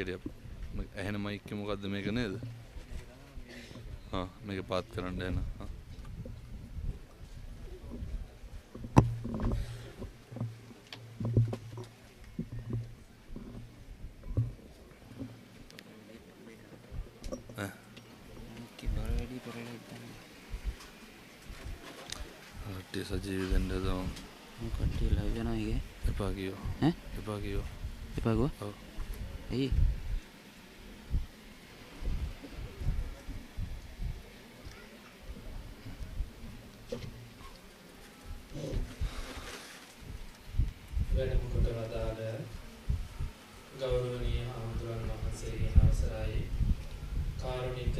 ඒක ඇහෙන මයික් එක මොකද්ද මේක නේද? හා මේක පාත් කරන්න එන. කට්ටිය සජීවී වෙන්න හදනවා. කට්ටිය ලයිව් යනවා ඒකේ. එපා කියෝ. ඈ? එපා කියෝ. එපා කිව්වා? ඔව්. ඇයි? වැඩම කොට වදාළ ගෞරවනීය හාමුදුරන් වහන්සේගෙන් අවසරයි. කාරුණික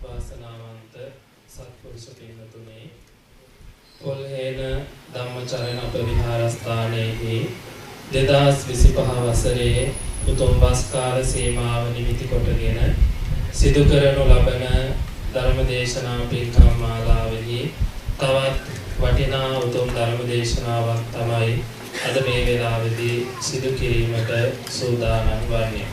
වාසනාවන්ත සත්පුරුෂ පින්වතුනි, පොල්හේන ධම්මචරණ අප විහාරස්ථානයේහි 2025 වසරේ උතුම් වස් කාල සීමාව නිමිති කොටගෙන සිදු කරනු ලබන ධර්ම දේශනා පින්කම් මාලාවෙහි තවත් වටිනා උතුම් ධර්ම දේශනාවක් තමයි අද මේ වෙලාවේදී සිදු කිරීමට සූදානම් වන්නේ.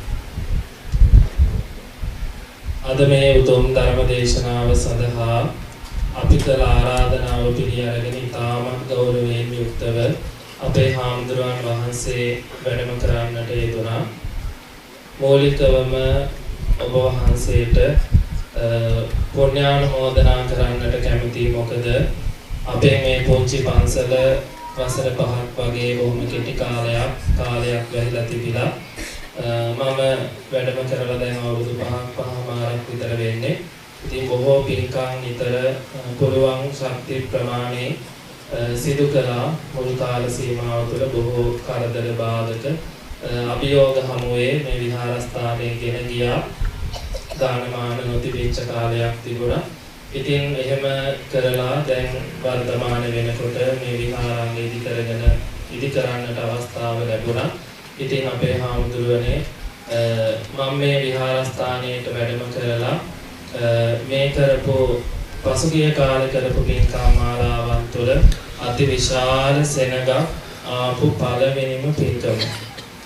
අද මේ උතුම් ධර්ම දේශනාව සඳහා අපි කළ ආරාධනාව පිළි අරගෙන ඉතාමත් ගෞරවයෙන් යුක්තව අපේ හාමුදුරුවන් වහන්සේ වැඩම කරන්නට යෙදුණා. මූලිකවම ඔබ වහන්සේට පුණ්‍යානුමෝදනා කරන්නට කැමතියි. මොකද අපේ මේ පුංචි පන්සල වසර 5ක් වගේ බොහොම කෙටි කාලයක් වැහිලා තිබිලා මම වැඩම කරලා දැන් අවුරුදු 5ක් 5මාරක් විතර වෙන්නේ. ඉතින් බොහෝ පින්කම් නිතර පුළුවන් ශක්ති ප්‍රමාණය සිදු කළා. මුල් කාල සීමාව තුළ බොහෝ කරදර බාධක අභියෝග හමුවේ මේ විහාරස්ථානයේ ගෙන ගියා. දානමාන නොතිබිච්ච කාලයක් තිබුණා. ඉතින් එහෙම කරලා දැන් වර්තමාන වෙනකොට මේ විහාරාංග ඉදි කරන්නට අවස්ථාව ලැබුණා. ඉතින් අපේ හාමුදුරුවනේ මම මේ විහාරස්ථානයට වැඩම කරලා මේ කරපු පසුගිය කාලේ කරපු පින්කම් මාලාවන් තුළ අති විශාල සෙනඟක් ආපු පළවෙනිම පින්කම.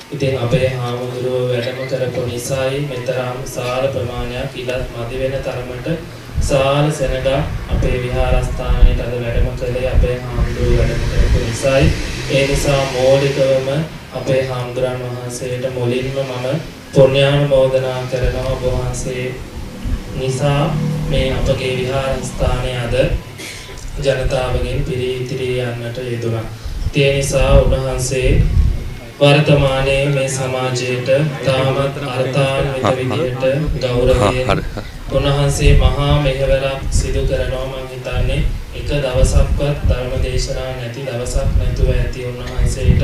ඉතින් අපේ හාමුදුරුවෝ වැඩම කරපු නිසායි මෙතරම් විශාල ප්‍රමාණයක් ඉලත් මදි වෙන තරමට විශාල සෙනඟක් අපේ විහාරස්ථානයට අද වැඩම කළේ අපේ හාමුදුරුවෝ වැඩම කරපු නිසායි. ඒ නිසා මৌলিකවම අපේ හාමුදුරන් වහන්සේට මුලින්ම මම පුණ්‍යානුමෝදනා කරනවා. ඔබ වහන්සේ නිසා මේ අපගේ විහාරස්ථානය අද ජනතාවගෙන් පිරී ඉතිරී යන්නට යෙදුණා. ඒ නිසා උන්වහන්සේ වර්තමානයේ මේ සමාජයට තාමත් අර්ථාන්විත විදිහට ගෞරවයෙන් උන්වහන්සේ මහා මෙහෙවරක් සිදු කරනවා. මං හිතන්නේ එක දවසක්වත් ධර්ම දේශනා නැති දවසක් නැතුව ඇති උන්වහන්සේට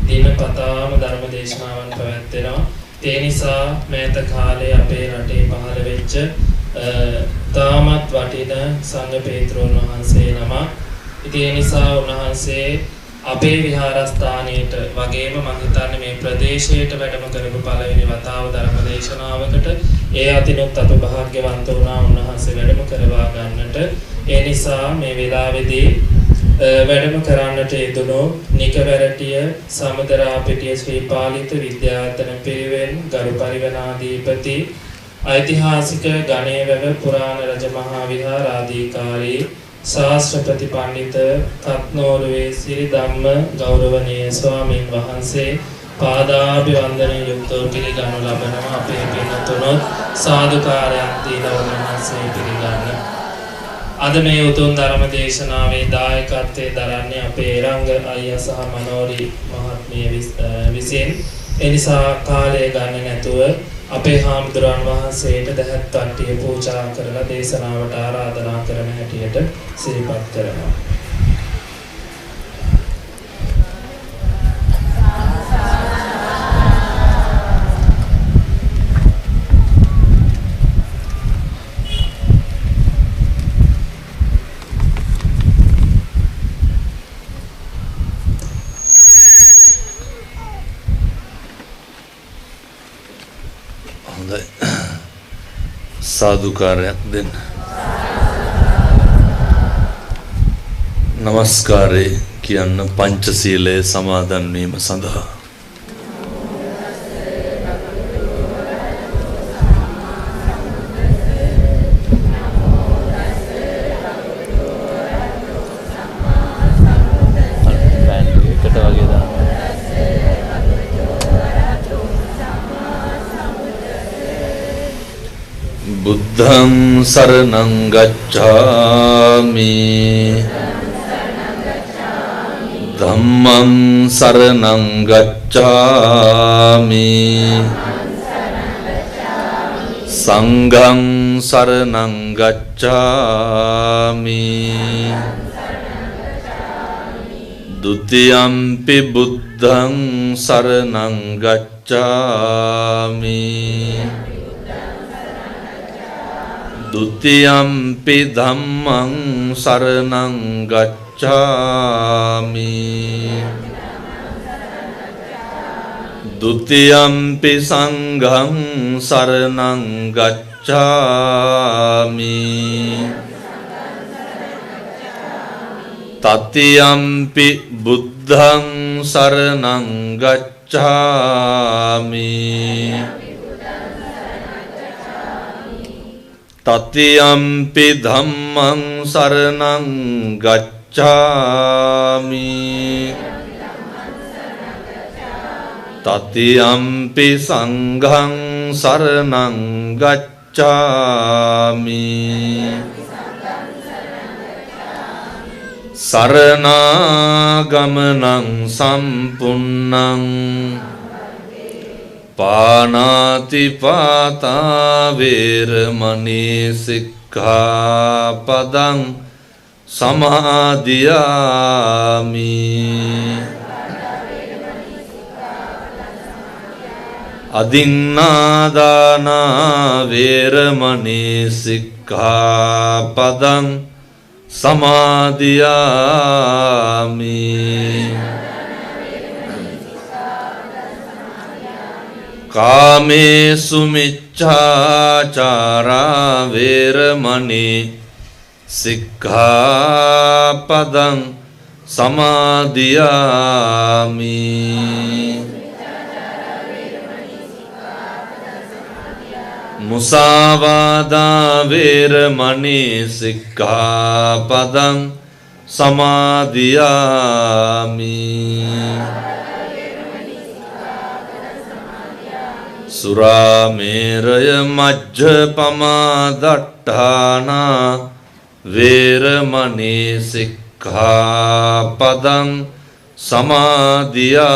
දිනපතාම ධර්ම දේශනාවන් පැවැත්වෙනවා. ඒ නිසා මෑත කාලේ අපේ රටේ පහළ වෙච්ච තාමත් වටින සංඝ පේත්‍රෝන් වහන්සේ නමක්. ඉතින් ඒ නිසා උන්වහන්සේ අපේ විහාරස්ථානයට වගේම මං හිතන්නේ මේ ප්‍රදේශයට වැඩම කරපු පළවෙනි වතාව ධර්ම දේශනාවකට ඒ අතිනුත් අප භාග්‍යවන්ත වුණා උන්වහන්සේ වැඩම කරවා ගන්නට. ඒ නිසා මේ වෙලාවේදී වැඩම කරන්නට යෙදුණු නිකවැරටිය සමුදරාපිටිය ශ්‍රී පාලිත විද්‍යායතන පිරිවෙන් ගරු පරිවනාධිපති ඓතිහාසික ගණේවැව පුරාණ රජ මහා විහාරාධිකාරී ශාස්ත්‍රපති පණ්ඩිත කත්නෝරුවේ සිරි ධම්ම ගෞරවනීය ස්වාමීන් වහන්සේ පාදාභිවන්දනය යුක්තව පිළිගනු ලබනවා. අපේ පින්තුනොත් සාදුකාරයක් දීලා උන්වහන්සේ පිළිගන්න. අද මේ උතුම් ධර්ම දේශනාවේ දායකත්වයේ දරන්නේ අපේ රංග අයියා සහ මනෝරි මහත්මිය විසින්. ඒ නිසා කාලය ගන්න නැතුව අපේ හාමුදුරන් වහන්සේට දැහත් තට්ටිය පූජා කරලා දේශනාවට ආරාධනා කරන හැටියට සිහිපත් කරනවා. සාදුකාරයක් දෙන්න. නමස්කාරය කියන්න පංචශීලයේ සමාදන් වීම සඳහා. බුද්ධං සරණං ගච්ඡාමි ධම්මං සරණං ගච්ඡාමි සංඝං සරණං ගච්ඡාමි ဒ ුතියම්පි බුද්ධං සරණං ගච්ඡාමි ဒ ුතියම්පි ධම්මං සරණං ගච්ඡාමි ဒ ුතියම්පි සංඝං සරණං ගච්ඡාමි තතියම්පි බුද්ධං සරණං ගච්ඡාමි තතියම්පි ධම්මං සරණං ගච්ඡාමි තතියම්පි සංඝං සරණං ගච්ඡාමි සරණාගමනං සම්පුන්නං පාණාති පාතා වේරමණී සික්ඛාපදං සමාදියාමි අදින්නාදානා වේරමණී සික්ඛාපදං සමාදියාමි කාමේසු මිච්ඡාචාරා වේරමණී සික්ඛාපදං සමාදියාමි මුසාවාදා වේරමණී සික්ඛාපදං සමාදියාමි සුරාමේරය මජ්ජපමා දට්ඨානා වේරමණී සික්ඛාපදං සමාදියාමි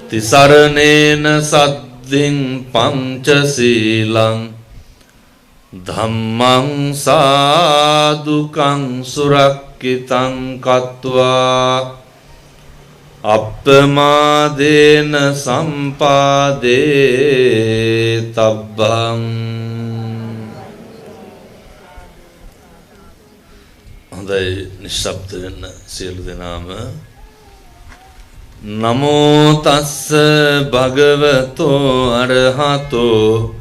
තිසරණේන සද්ධින් පංචශීලං ධම්මං සාදුකං සුරක්ඛිතං කତ୍වා අප්පමාදේන සම්පාදේ තබ්බං. හොඳයි, නිශ්ශබ්ද වෙන්න සියලු දෙනාම. නමෝ තස්ස භගවතෝ අරහතෝ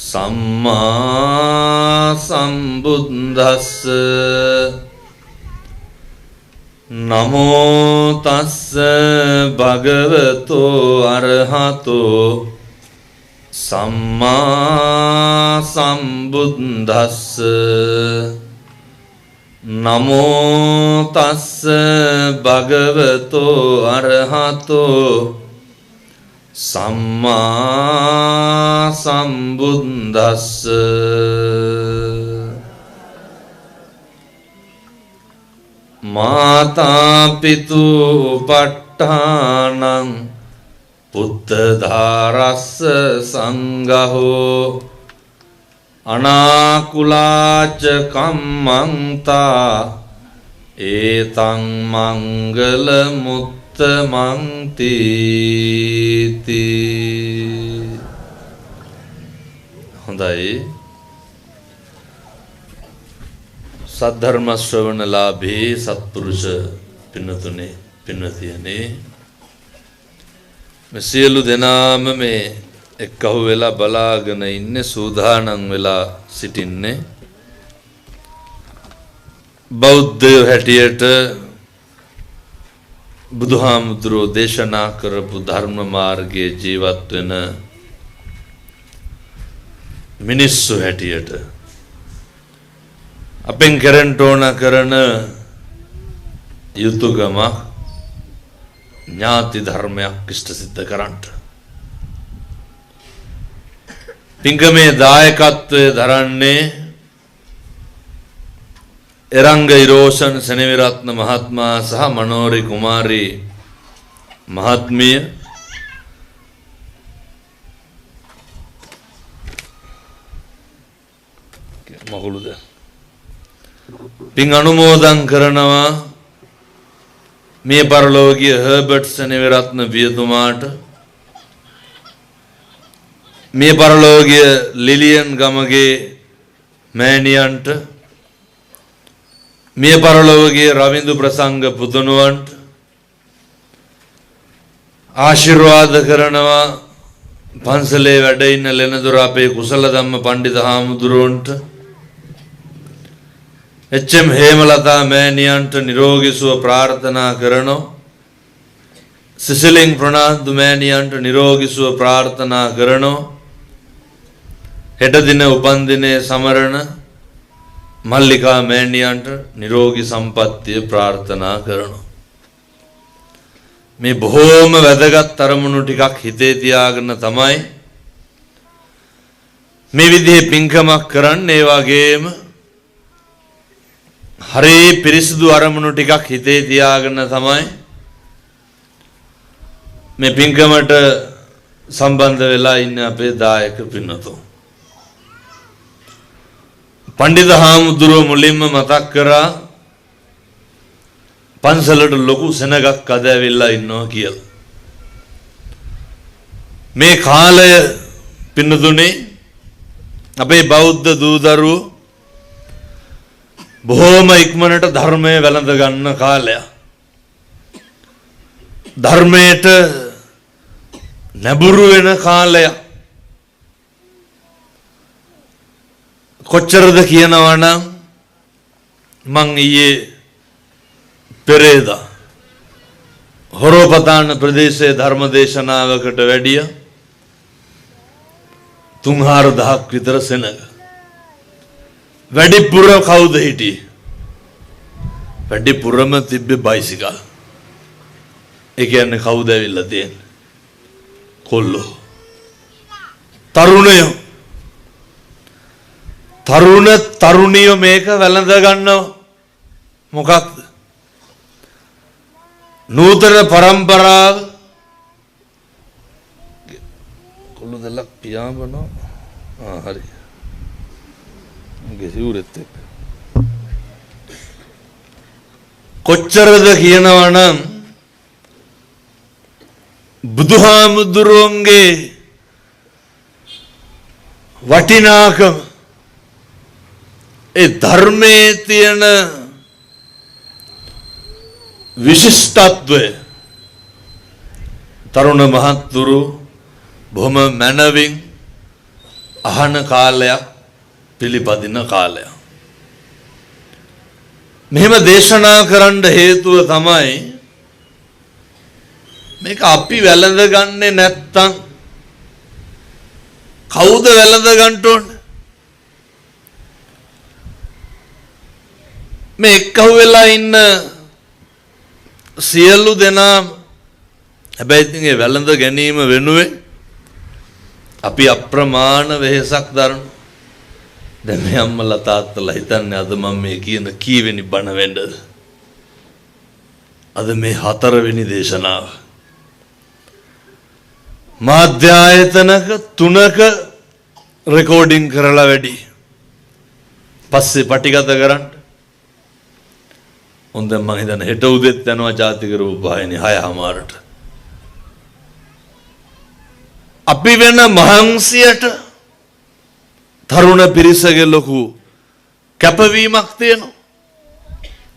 සම්මා සම්බුද්දස්ස. නමෝ තස්ස භගවතෝ අරහතෝ සම්මා සම්බුද්දස්ස. නමෝ තස්ස භගවතෝ අරහතෝ සම්මා සම්බුද්දස්ස. මාතා පිතු උපට්ඨානං පුත්තධාරස්ස සංඝහෝ අනාකුලාච කම්මන්තා ඒතං මංගල මුත්තමං තීති. හොඳයි, සද්ධර්ම ශ්‍රවණලාභී සත්පුරුෂ පින්නතුනේ පින්නතියනේ, මේ සියලු දෙනාම මේ එක්කහු වෙලා බලාගෙන ඉන්නේ, සූදානම් වෙලා සිටින්නේ බෞද්ධයෝ හැටියට බුදුහාමුදුරුවෝ දේශනා කරපු ධර්ම මාර්ගයේ ජීවත් වෙන මිනිස්සු හැටියට අපෙන් කරන්න ඕන කරන යුතුයකම ඥාති ධර්මයක් ඉෂ්ට සිද්ධ කරන්නට. පින්කමේ දායකත්වය දරන්නේ එරංග ඉරෝෂන් සෙනවිරත්න මහත්මයා සහ මනෝරි කුමාරී මහත්මිය. මකුළුද පින් අනුමෝදන් කරනවා මිය පරලෝකීය හර්බර්ට් සෙනවිරත්න පියතුමාට, මිය පරලෝකීය ලිලියන් ගමගේ මෑණියන්ට, මිය පරලෝකීය රවින්දු ප්‍රසංග පුතුණුවන්ට ආශිර්වාද කරනවා පන්සලේ වැඩ ඉන්න ලෙනදුර අපේ කුසල ධම්ම පණ්ඩිත හාමුදුරුවන්ට, එච්.එම්. හේමලතා මෑණියන්ට නිරෝගී සුව ප්‍රාර්ථනා කරනවා, සිසිලින් ප්‍රනාන්දු මෑණියන්ට නිරෝගී සුව ප්‍රාර්ථනා කරනවා, හෙට දින උපන්දිනයේ සමරන මල්ලිකා මෑණියන්ට නිරෝගී සම්පන්නිය ප්‍රාර්ථනා කරනවා. මේ බොහෝම වැදගත් අරමුණු ටිකක් හිතේ තියාගෙන තමයි මේ විදිහේ පින්කමක් කරන්නේ. ඒ වගේම හරි පිරිසිදු අරමුණු ටිකක් හිතේ තියාගෙන තමයි මේ පින්කමට සම්බන්ධ වෙලා ඉන්න අපේ දායක පින්වතුන්. පණ්ඩිත හාමුදුරුවෝ මුලින්ම මතක් කරා පන්සලට ලොකු සෙනගක් අද ඇවිල්ලා ඉන්නවා කියලා. මේ කාලය පින්නතුනේ අපේ බෞද්ධ දූ දරුවෝ බොහෝම ඉක්මනට ධර්මය වැළඳ ගන්න කාලයක්. ධර්මයට නැඹුරු වෙන කාලයක්. කොච්චරද කියනවා නම් මං ඊයේ පෙරේදා හොරෝපතාන ප්‍රදේශයේ ධර්ම දේශනාවකට වැඩිය 3-4 දහක් විතර සෙනග. වැඩිපුර කවුද හිටියේ? වැඩිපුරම තිබ්බේ බයිසිකල්. ඒ කියන්නේ කවුද ඇවිල්ලා තියෙන්නේ? කොල්ලෝ. තරුණයෝ. තරුණ තරුණියෝ මේක වැළඳ ගන්නව. මොකක්ද? නූතන පරම්පරාව කොල්ලෝ දෙල්ලක් පියාඹනවා. ආ හරි. මගේ සිවුරෙත් එක්ක. කොච්චරද කියනවා නම් බුදුහාමුදුරුවන්ගේ වටිනාකම, ඒ ධර්මයේ තියෙන විශිෂ්ටත්වය තරුණ මහත්තුරු බොහොම මනවින් අහන කාලයක්, පිළිපදින කාලයක්. මෙහෙම දේශනා කරන්න හේතුව තමයි මේක අපි වැළඳගන්නේ නැත්තම් කවුද වැළඳ ගන්න ඕනේ? මේ එක්කහුව වෙලා ඉන්න සියලු දෙනාම හැබැයි ඉතින් ඒ වැළඳ ගැනීම වෙනුවෙන් අපි අප්‍රමාණ වෙහෙසක් දරනවා. දැන් මේ අම්මලා තාත්තලා හිතන්නේ අද මම මේ කියන කීවෙනි බණ වෙන්නද? අද මේ 4වෙනි දේශනාව. මාධ්‍ය ආයතනක 3ක රෙකෝඩින් කරලා වැඩි. පස්සේ පටිගත කරන්න. හොඳ මං හිතන්නේ හෙට උදෙත් යනවා ජාතික රූපවාහිනිය 6:00ට. අපි වෙන මහන්සියට තරුණ පිරිසගේ ලොකු කැපවීමක් තියෙනවා.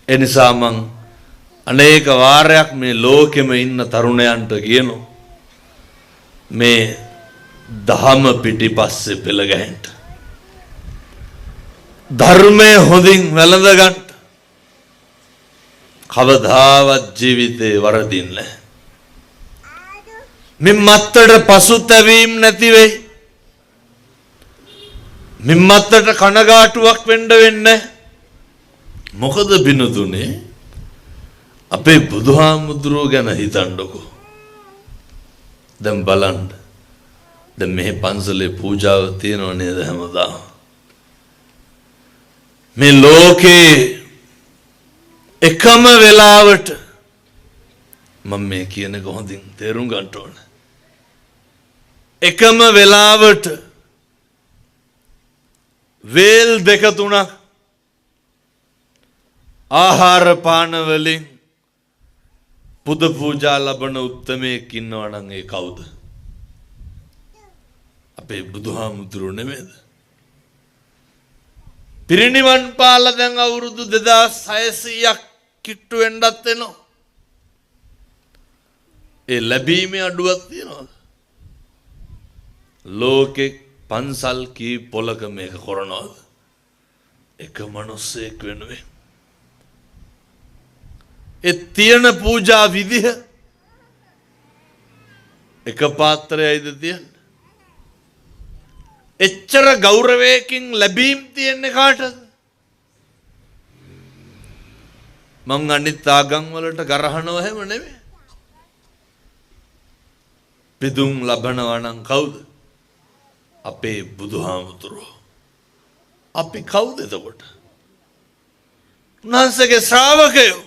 ඒ නිසා මං අනේක වාරයක් මේ ලෝකෙම ඉන්න තරුණයන්ට කියනවා මේ දහම පිටිපස්සේ පෙළ ගැහෙන්න. ධර්මය හොඳින් වැළඳ ගන්න. කවදාවත් ජීවිතේ වරදින්නේ නැහැ. මින් මත්තට පසුතැවීම් නැති වෙයි. මින් මත්තට කනගාටුවක් වෙන්න වෙන්නේ. මොකද බිනුතුනේ, අපේ බුදුහාමුදුරුවෝ ගැන හිතන්නකෝ. දැන් බලන්න. දැන් මෙහි පන්සලේ පූජාව තියෙනව නේද හැමදාම? මේ ලෝකේ එකම වෙලාවට මම මේ කියන එක හොඳින් තේරුම් ගන්න ඕන. එකම වෙලාවට වේල් දෙක තුනක් ආහාර පාන වලින් පුද පූජා ලබන උත්තමයෙක් ඉන්නවා නම් ඒ කවුද? අපේ බුදුහාමුදුරුවෝ නෙමෙයිද? පිරිනිවන් පාලා දැන් අවුරුදු 2600ක් කිට්ටු වෙන්නත් එනවා. ඒ ලැබීමේ අඩුවක් තියනවද? ලෝකෙ පන්සල් කී පොලක මේක කරනවද? එක මිනිස්සෙක් වෙනුවෙන්. ඒ තියෙන පූජා විදිහ එක පාත්‍රයයිද තියෙන්නේ? එච්චර ගෞරවයකින් ලැබීම් තියෙන්නේ කාටද? මං අනිත් ආගම් වලට ගරහනව හැම නෙමෙයි. පිදුම් ලබනවා නම් කවුද? අපේ බුදුහාමුදුරුවෝ. අපි කවුද එතකොට? උන්වහන්සේගේ ශ්‍රාවකයෝ.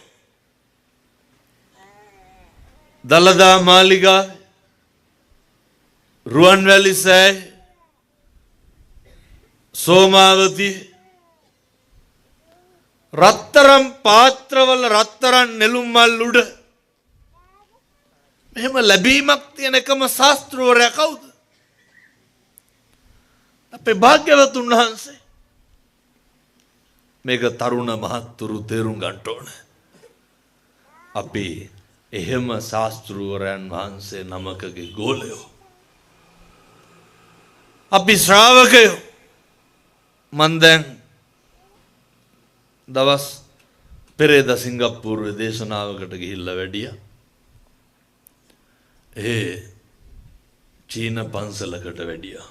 දළදා මාලිගාවේ, රුවන්වැලි සෑය, සෝමාවති රත්තරන් පාත්‍රවල රත්තරන් නෙළුම් මල් උඩ මෙහෙම ලැබීමක් තියෙන එකම ශාස්ත්‍රවරයා කවුද? අපේ භාග්‍යවතුන් වහන්සේ. මේක තරුණ මහත්තුරු තේරුම් ගන්න ඕනේ. අපි එහෙම ශාස්ත්‍රවරයන් වහන්සේ නමකගේ ගෝලයෝ. අපි ශ්‍රාවකයෝ. මං දැන් දවස් පෙරේද සිංගප්පූරුවේ දේශනාවකට ගිහිල්ලා වැඩියා. ඒ චීන පන්සලකට වැඩියා.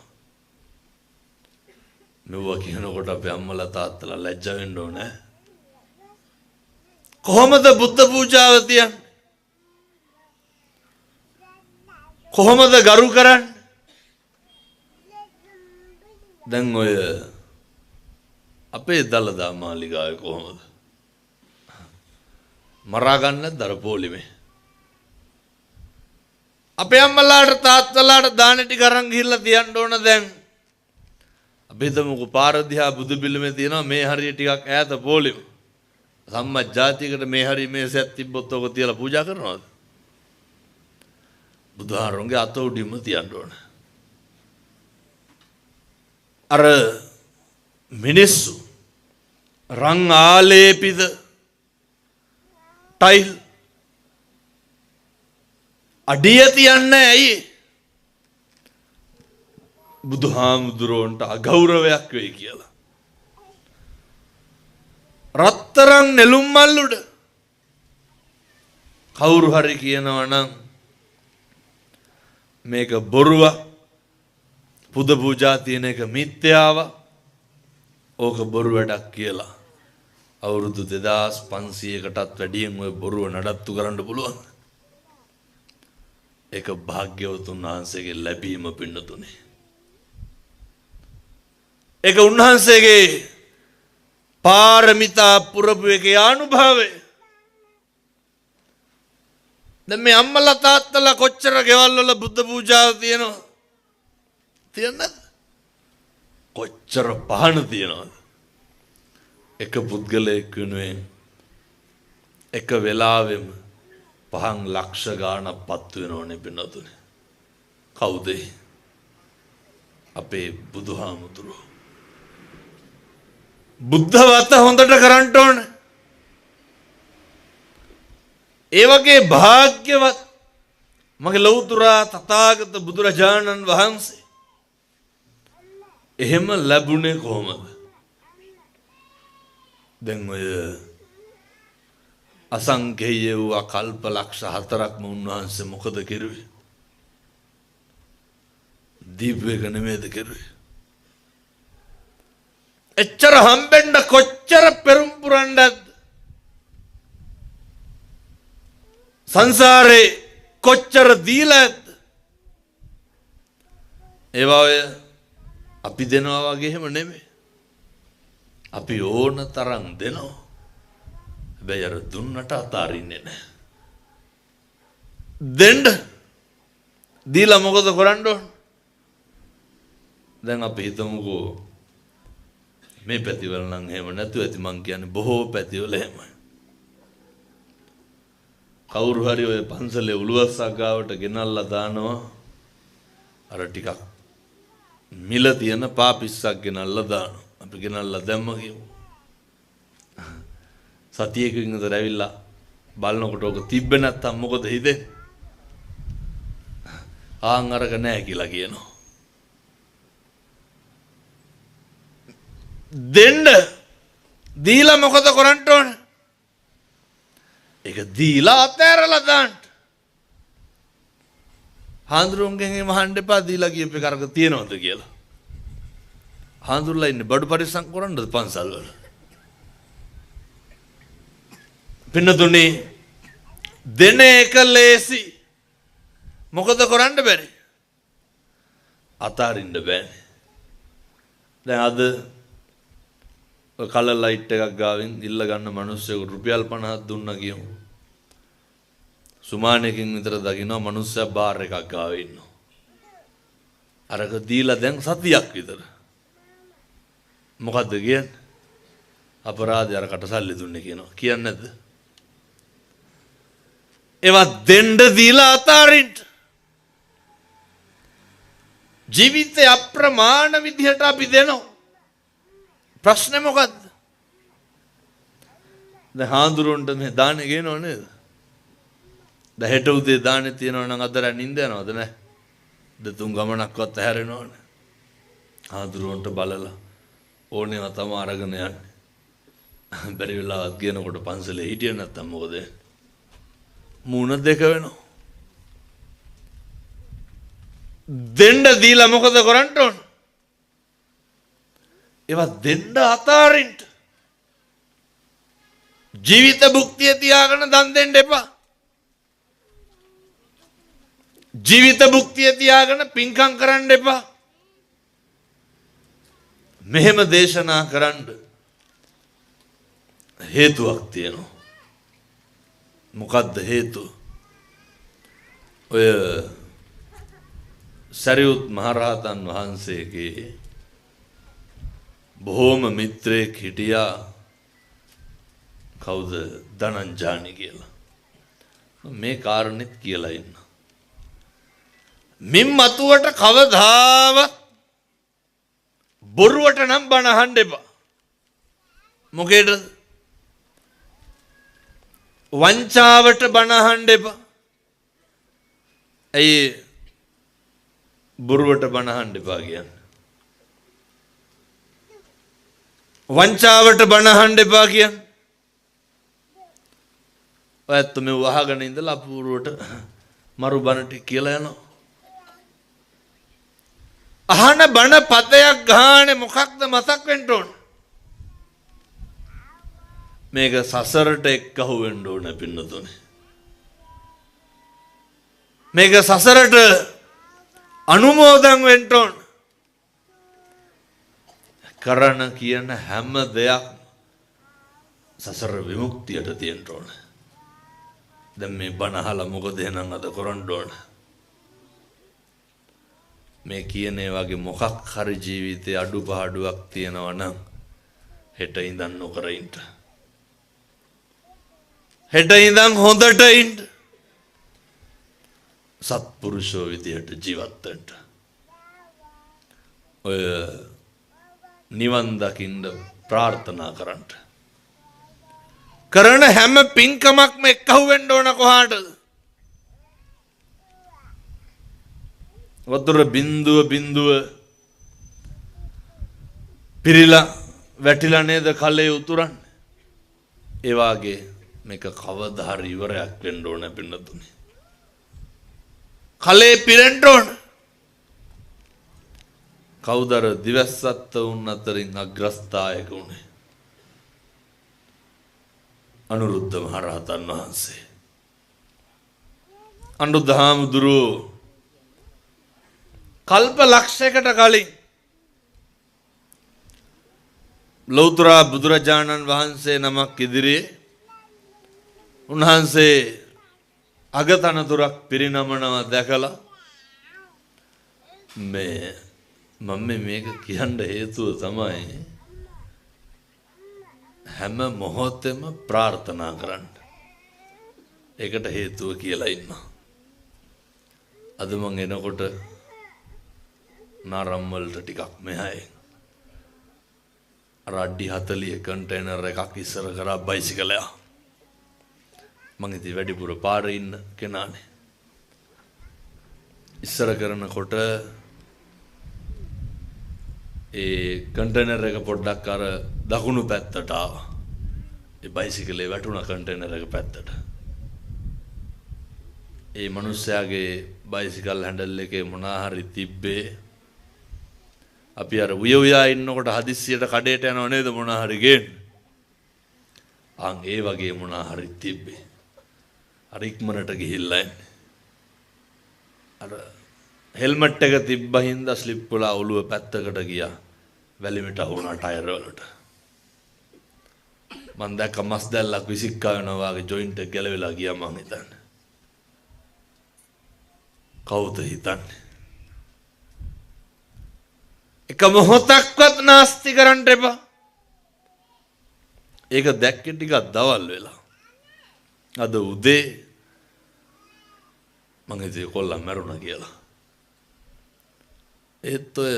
මෙව්වා කියනකොට අපේ අම්මලා තාත්තලා ලැජ්ජ වෙන්න ඕනේ. කොහොමද බුද්ධ පූජාව තියන්නේ? කොහොමද ගරු කරන්නේ? දැන් ඔය අපේ දළදා මාලිගාවේ කොහොමද? මරා ගන්න නැද්ද අර පොලිමේ? අපේ අම්මලාට තාත්තලාට දාන ටික අරන් ගිහිල්ලා තියන්න ඕන දැන්. අපි හිතමුකෝ පාර දිහා බුදු පිළිමේ තියෙනවා මේ හරිය ටිකක් ඈත පොලිම. සම්මත් ජාතියකට මේ හරිය මේසයක් තිබ්බොත් ඔක තියලා පූජා කරනවද? බුදුහාරුන්ගේ අත උඩින්ම තියන්න ඕන. අර මිනිස්සු රන් ආලේපිත ටයිල් අඩිය තියන්නේ ඇයි? බුදුහාමුදුරුවන්ට අගෞරවයක් වෙයි කියලා. රත්තරන් නෙළුම් මල් උඩ කවුරු හරි කියනවා නම් මේක බොරුවක්, පුද පූජා තියෙන එක මිත්‍යාවක්, ඕක බොරු වැඩක් කියලා අවුරුදු 2500කටත් වැඩියෙන් ඔය බොරුව නඩත්තු කරන්න පුළුවන්. ඒක භාග්‍යවතුන් වහන්සේගේ ලැබීම පින්නතුනේ. ඒක උන්වහන්සේගේ පාරමිතා පුරපු එකේ ආනුභාවය. දැන් මේ අම්මලා තාත්තලා කොච්චර ගෙවල් වල බුද්ධ පූජාව තියෙනවද? තියෙන්නේ නැද්ද? කොච්චර පහන තියෙනවද? එක පුද්ගලයෙක් වෙනුවෙන් එක වෙලාවෙම පහන් ලක්ෂ ගාණක් පත්තු වෙනවනේ පින්නතුනේ. කවුද ඒ? අපේ බුදුහාමුදුරුවෝ. බුද්ධ වත හොඳට කරන්න ඕන. ඒ වගේ භාග්‍යවත් මගේ ලෞතර තථාගත බුදුරජාණන් වහන්සේ එහෙම ලැබුණේ කොහොමද? දැන් ඔය අසංකේය වූ අකල්ප ලක්ෂ 4ක්ම උන්වහන්සේ මොකද කෙරුවේ? දීපු එක නෙමෙයිද කෙරුවේ? එච්චර හම්බෙන්න කොච්චර පෙරුම් පුරන්නද? සංසාරේ කොච්චර දීලා ඇද්ද? ඒවා ඔය අපි දෙනවා වගේ එහෙම නෙමෙයි. අපි ඕන තරම් දෙනවා. හැබැයි අර දුන්නට අතාරින්නේ නැහැ. දෙන්න දීලා මොකද කරන්න ඕන? දැන් අපි හිතමුකෝ මේ පැතිවල නම් එහෙම නැතුව ඇති, මං කියන්නේ බොහෝ පැතිවල එහෙමයි. කවුරු හරි ඔය පන්සලේ උළුවස්සක් ගාවට ගෙනල්ලා දානවා අර ටිකක් මිල තියෙන පාපිස්සක් ගෙනල්ලා දානවා. අපි ගෙනල්ලා දැම්ම කියමු. සතියකින් විතර ඇවිල්ලා බලනකොට ඔක තිබ්බේ නැත්තම් මොකද හිතෙන්නේ? ආන් අරක නෑ කියලා කියනවා. දෙන්න දීලා මොකද කරන්න ඕන? ඒක දීලා අතෑරලා දාන්න. හාඳුරුන්ගෙන් එහෙම අහන්න එපා දීලා කියපු එක අරක තියනවද කියලා. හාඳුරුලා ඉන්නේ බඩු පරිස්සම් කරන්නද පන්සල් වල? පින්නතුනේ දෙන එක ලේසි. මොකද කරන්න බැරි? අතාරින්න බෑනේ. දැන් අද ඔය කලර් ලයිට් එකක් ගාවින් ඉල්ල ගන්න මිනිස්සුන්ට රුපියල් 50ක් දුන්නා කියමු. සුමානකින් විතර දකින්නවා මිනිස්සයා බාර් එකක් ගාව ඉන්නවා. අරක දීලා දැන් සතියක් විතර. මොකද්ද කියන්නේ? අපරාධය අරකට සල්ලි දුන්නේ කියනවා. කියන්නේ නැද්ද? ඒවා දෙන්න දීලා අතාරින්න. ජීවිතේ අප්‍රමාණ විදිහට අපි දෙනවා. ප්‍රශ්නේ මොකද්ද? දැන් හාඳුරුන්ට මේ දානේ ගේනව නේද? දැන් හෙට උදේ දානේ තියෙනවා නම් අද රෑ නිින්ද යනවද නැහැ? දෙතුන් ගමනක්වත් ඇහැරෙනවනේ. හාඳුරුන්ට බලලා ඕනේව තම අරගෙන යන්නේ. බැරි වෙලාවත් ගේනකොට පන්සලේ හිටියේ නැත්තම් මොකද? මූණ දෙක වෙනවා. දෙන්න දීලා මොකද කරන්න ඕන? ඒවා දෙන්න අතාරින්න. ජීවිත භුක්තිය තියාගෙන දන් දෙන්න එපා. ජීවිත භුක්තිය තියාගෙන පින්කම් කරන්න එපා. මෙහෙම දේශනා කරන්න හේතුවක් තියෙනවා. මොකද්ද හේතුව? ඔය සරියුත් මහරහතන් වහන්සේගේ බොහෝම මිත්‍රයෙක් හිටියා. කවුද? ධනංජානි කියලා. මේ කාරණෙත් කියලා ඉන්න. මින් මතුවට කවදාවත් බොරුවට නම් බණ අහන්න එපා. මොකේද? වංචාවට බණ අහන්න එපා. ඇයි බොරුවට බණ අහන්න එපා කියන්නේ? වංචාවට බණ අහන්න එපා කියන්නේ. ඔයත් මේ වහගෙන ඉඳලා අපූර්වට මරු බණ ටික කියලා යනවා. අහන බණ පදයක් ගානේ මොකක්ද මතක් වෙන්න ඕන? මේක සසරට එක්කහුව වෙන්න ඕන පින්නතුනේ. මේක සසරට අනුමෝදන් වෙන්න ඕන. කරන කියන හැම දෙයක් සසර විමුක්තියට තියෙන්න ඕන. දැන් මේ බණ අහලා මොකද එහෙනම් අද කරන්න ඕන? මේ කියන ඒ වගේ මොකක් හරි ජීවිතේ අඩුපාඩුවක් තියෙනවා නම් හෙට ඉඳන් නොකර ඉන්න. හෙට ඉඳන් හොඳට ඉන්න. සත්පුරුෂෝ විදියට ජීවත් වෙන්න. ඔය නිවන් දකින්න ප්‍රාර්ථනා කරන්න. කරන හැම පින්කමක්ම එක්කහුව වෙන්න ඕන කොහාටද? වතුර බින්දුව බින්දුව පිරීලා වැටිලා නේද කලේ උතුරන්නේ? ඒ වාගේ මේක කවදා හරි ඉවරයක් වෙන්න ඕන පින්නතුනේ. කලේ පිරෙන්න ඕන. කවුද අර දිවස්සත්ත වුන් අතරින් අග්‍රස්ථායක වුණේ? අනුරුද්ධ මහරහතන් වහන්සේ. අනුරුද්ධ හාමුදුරුවෝ කල්ප ලක්ෂයකට කලින් ලෞතර බුදුරජාණන් වහන්සේ නමක් ඉදිරියේ උන්වහන්සේ අගතනතුරක් පිරිනමනවා දැකලා මේ මම මේක කියන්න හේතුව තමයි හැම මොහොතෙම ප්‍රාර්ථනා කරන්න. ඒකට හේතුව කියලා ඉන්නවා. අද මං එනකොට නාරම් වලට ටිකක් මෙහායි අර අඩි 40 කන්ටේනර් එකක් ඉස්සර කරා බයිසිකලයක්. මං ඉතින් වැඩිපුර පාරේ ඉන්න කෙනානේ. ඉස්සර කරනකොට ඒ කන්ටේනර් එක පොඩ්ඩක් අර දකුණු පැත්තට ආවා. ඒ බයිසිකලේ වැටුණා කන්ටේනර් එක පැත්තට. ඒ මිනිස්සයාගේ බයිසිකල් හැන්ඩල් එකේ මොනා හරි තිබ්බේ. අපි අර උය උයා ඉන්නකොට හදිස්සියට කඩේට යනව නේද මොනා හරි ගේන්න. අන් ඒ වගේ මොනා හරි තිබ්බේ. අර ඉක්මනට ගිහිල්ලා එන්නේ. අර හෙල්මට් එක තිබ්බ හින්දා ස්ලිප් වෙලා ඔළුව පැත්තකට ගියා. වැලිමිට වුණා ටයර් වලට. මං දැක්ක මස් දැල්ලක් විසික්කා වෙනවා වගේ ජොයින්ට් එක ගැලවිලා ගියා මං හිතන්නේ. කවුද හිතන්නේ? එක මොහොතක්වත් නාස්ති කරන්න එපා. ඒක දැක්කේ ටිකක් දවල් වෙලා. අද උදේ මං හිතුවේ කොල්ලා මැරුණා කියලා. ඒත් ඔය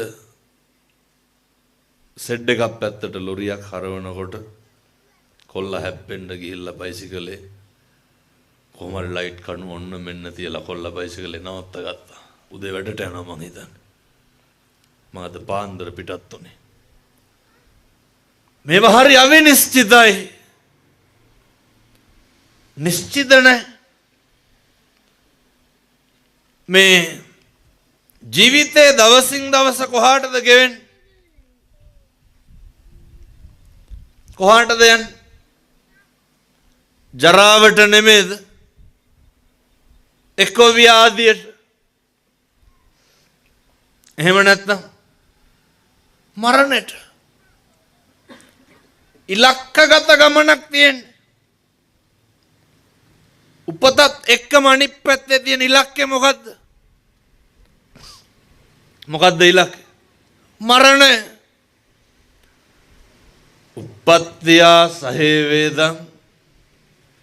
සෙඩ් එකක් පැත්තට ලොරියක් හරවනකොට කොල්ලා හැප්පෙන්න ගිහිල්ලා බයිසිකලේ කොහොම හරි ලයිට් කණු ඔන්න මෙන්න තියලා කොල්ලා බයිසිකලේ නවත්ත ගත්තා. උදේ වැඩට යනවා මං හිතන්නේ. මං අද පාන්දර පිටත් වුණේ. මේවා හරි අවිනිශ්චිතයි. නිශ්චිත නැහැ. මේ ජීවිතේ දවසින් දවස කොහාටද ගෙවෙන්නේ? කොහාටද යන්නේ? ජරාවට නෙමෙයිද? එක්කෝ ව්‍යාධියට. එහෙම නැත්නම් මරණයට. ඉලක්කගත ගමනක් තියෙන්නේ. උපතත් එක්කම අනිත් පැත්තේ තියෙන ඉලක්කය මොකද්ද? මොකද්ද ඉලක්කය? මරණය. උප්පත්තියා සහේ වේදං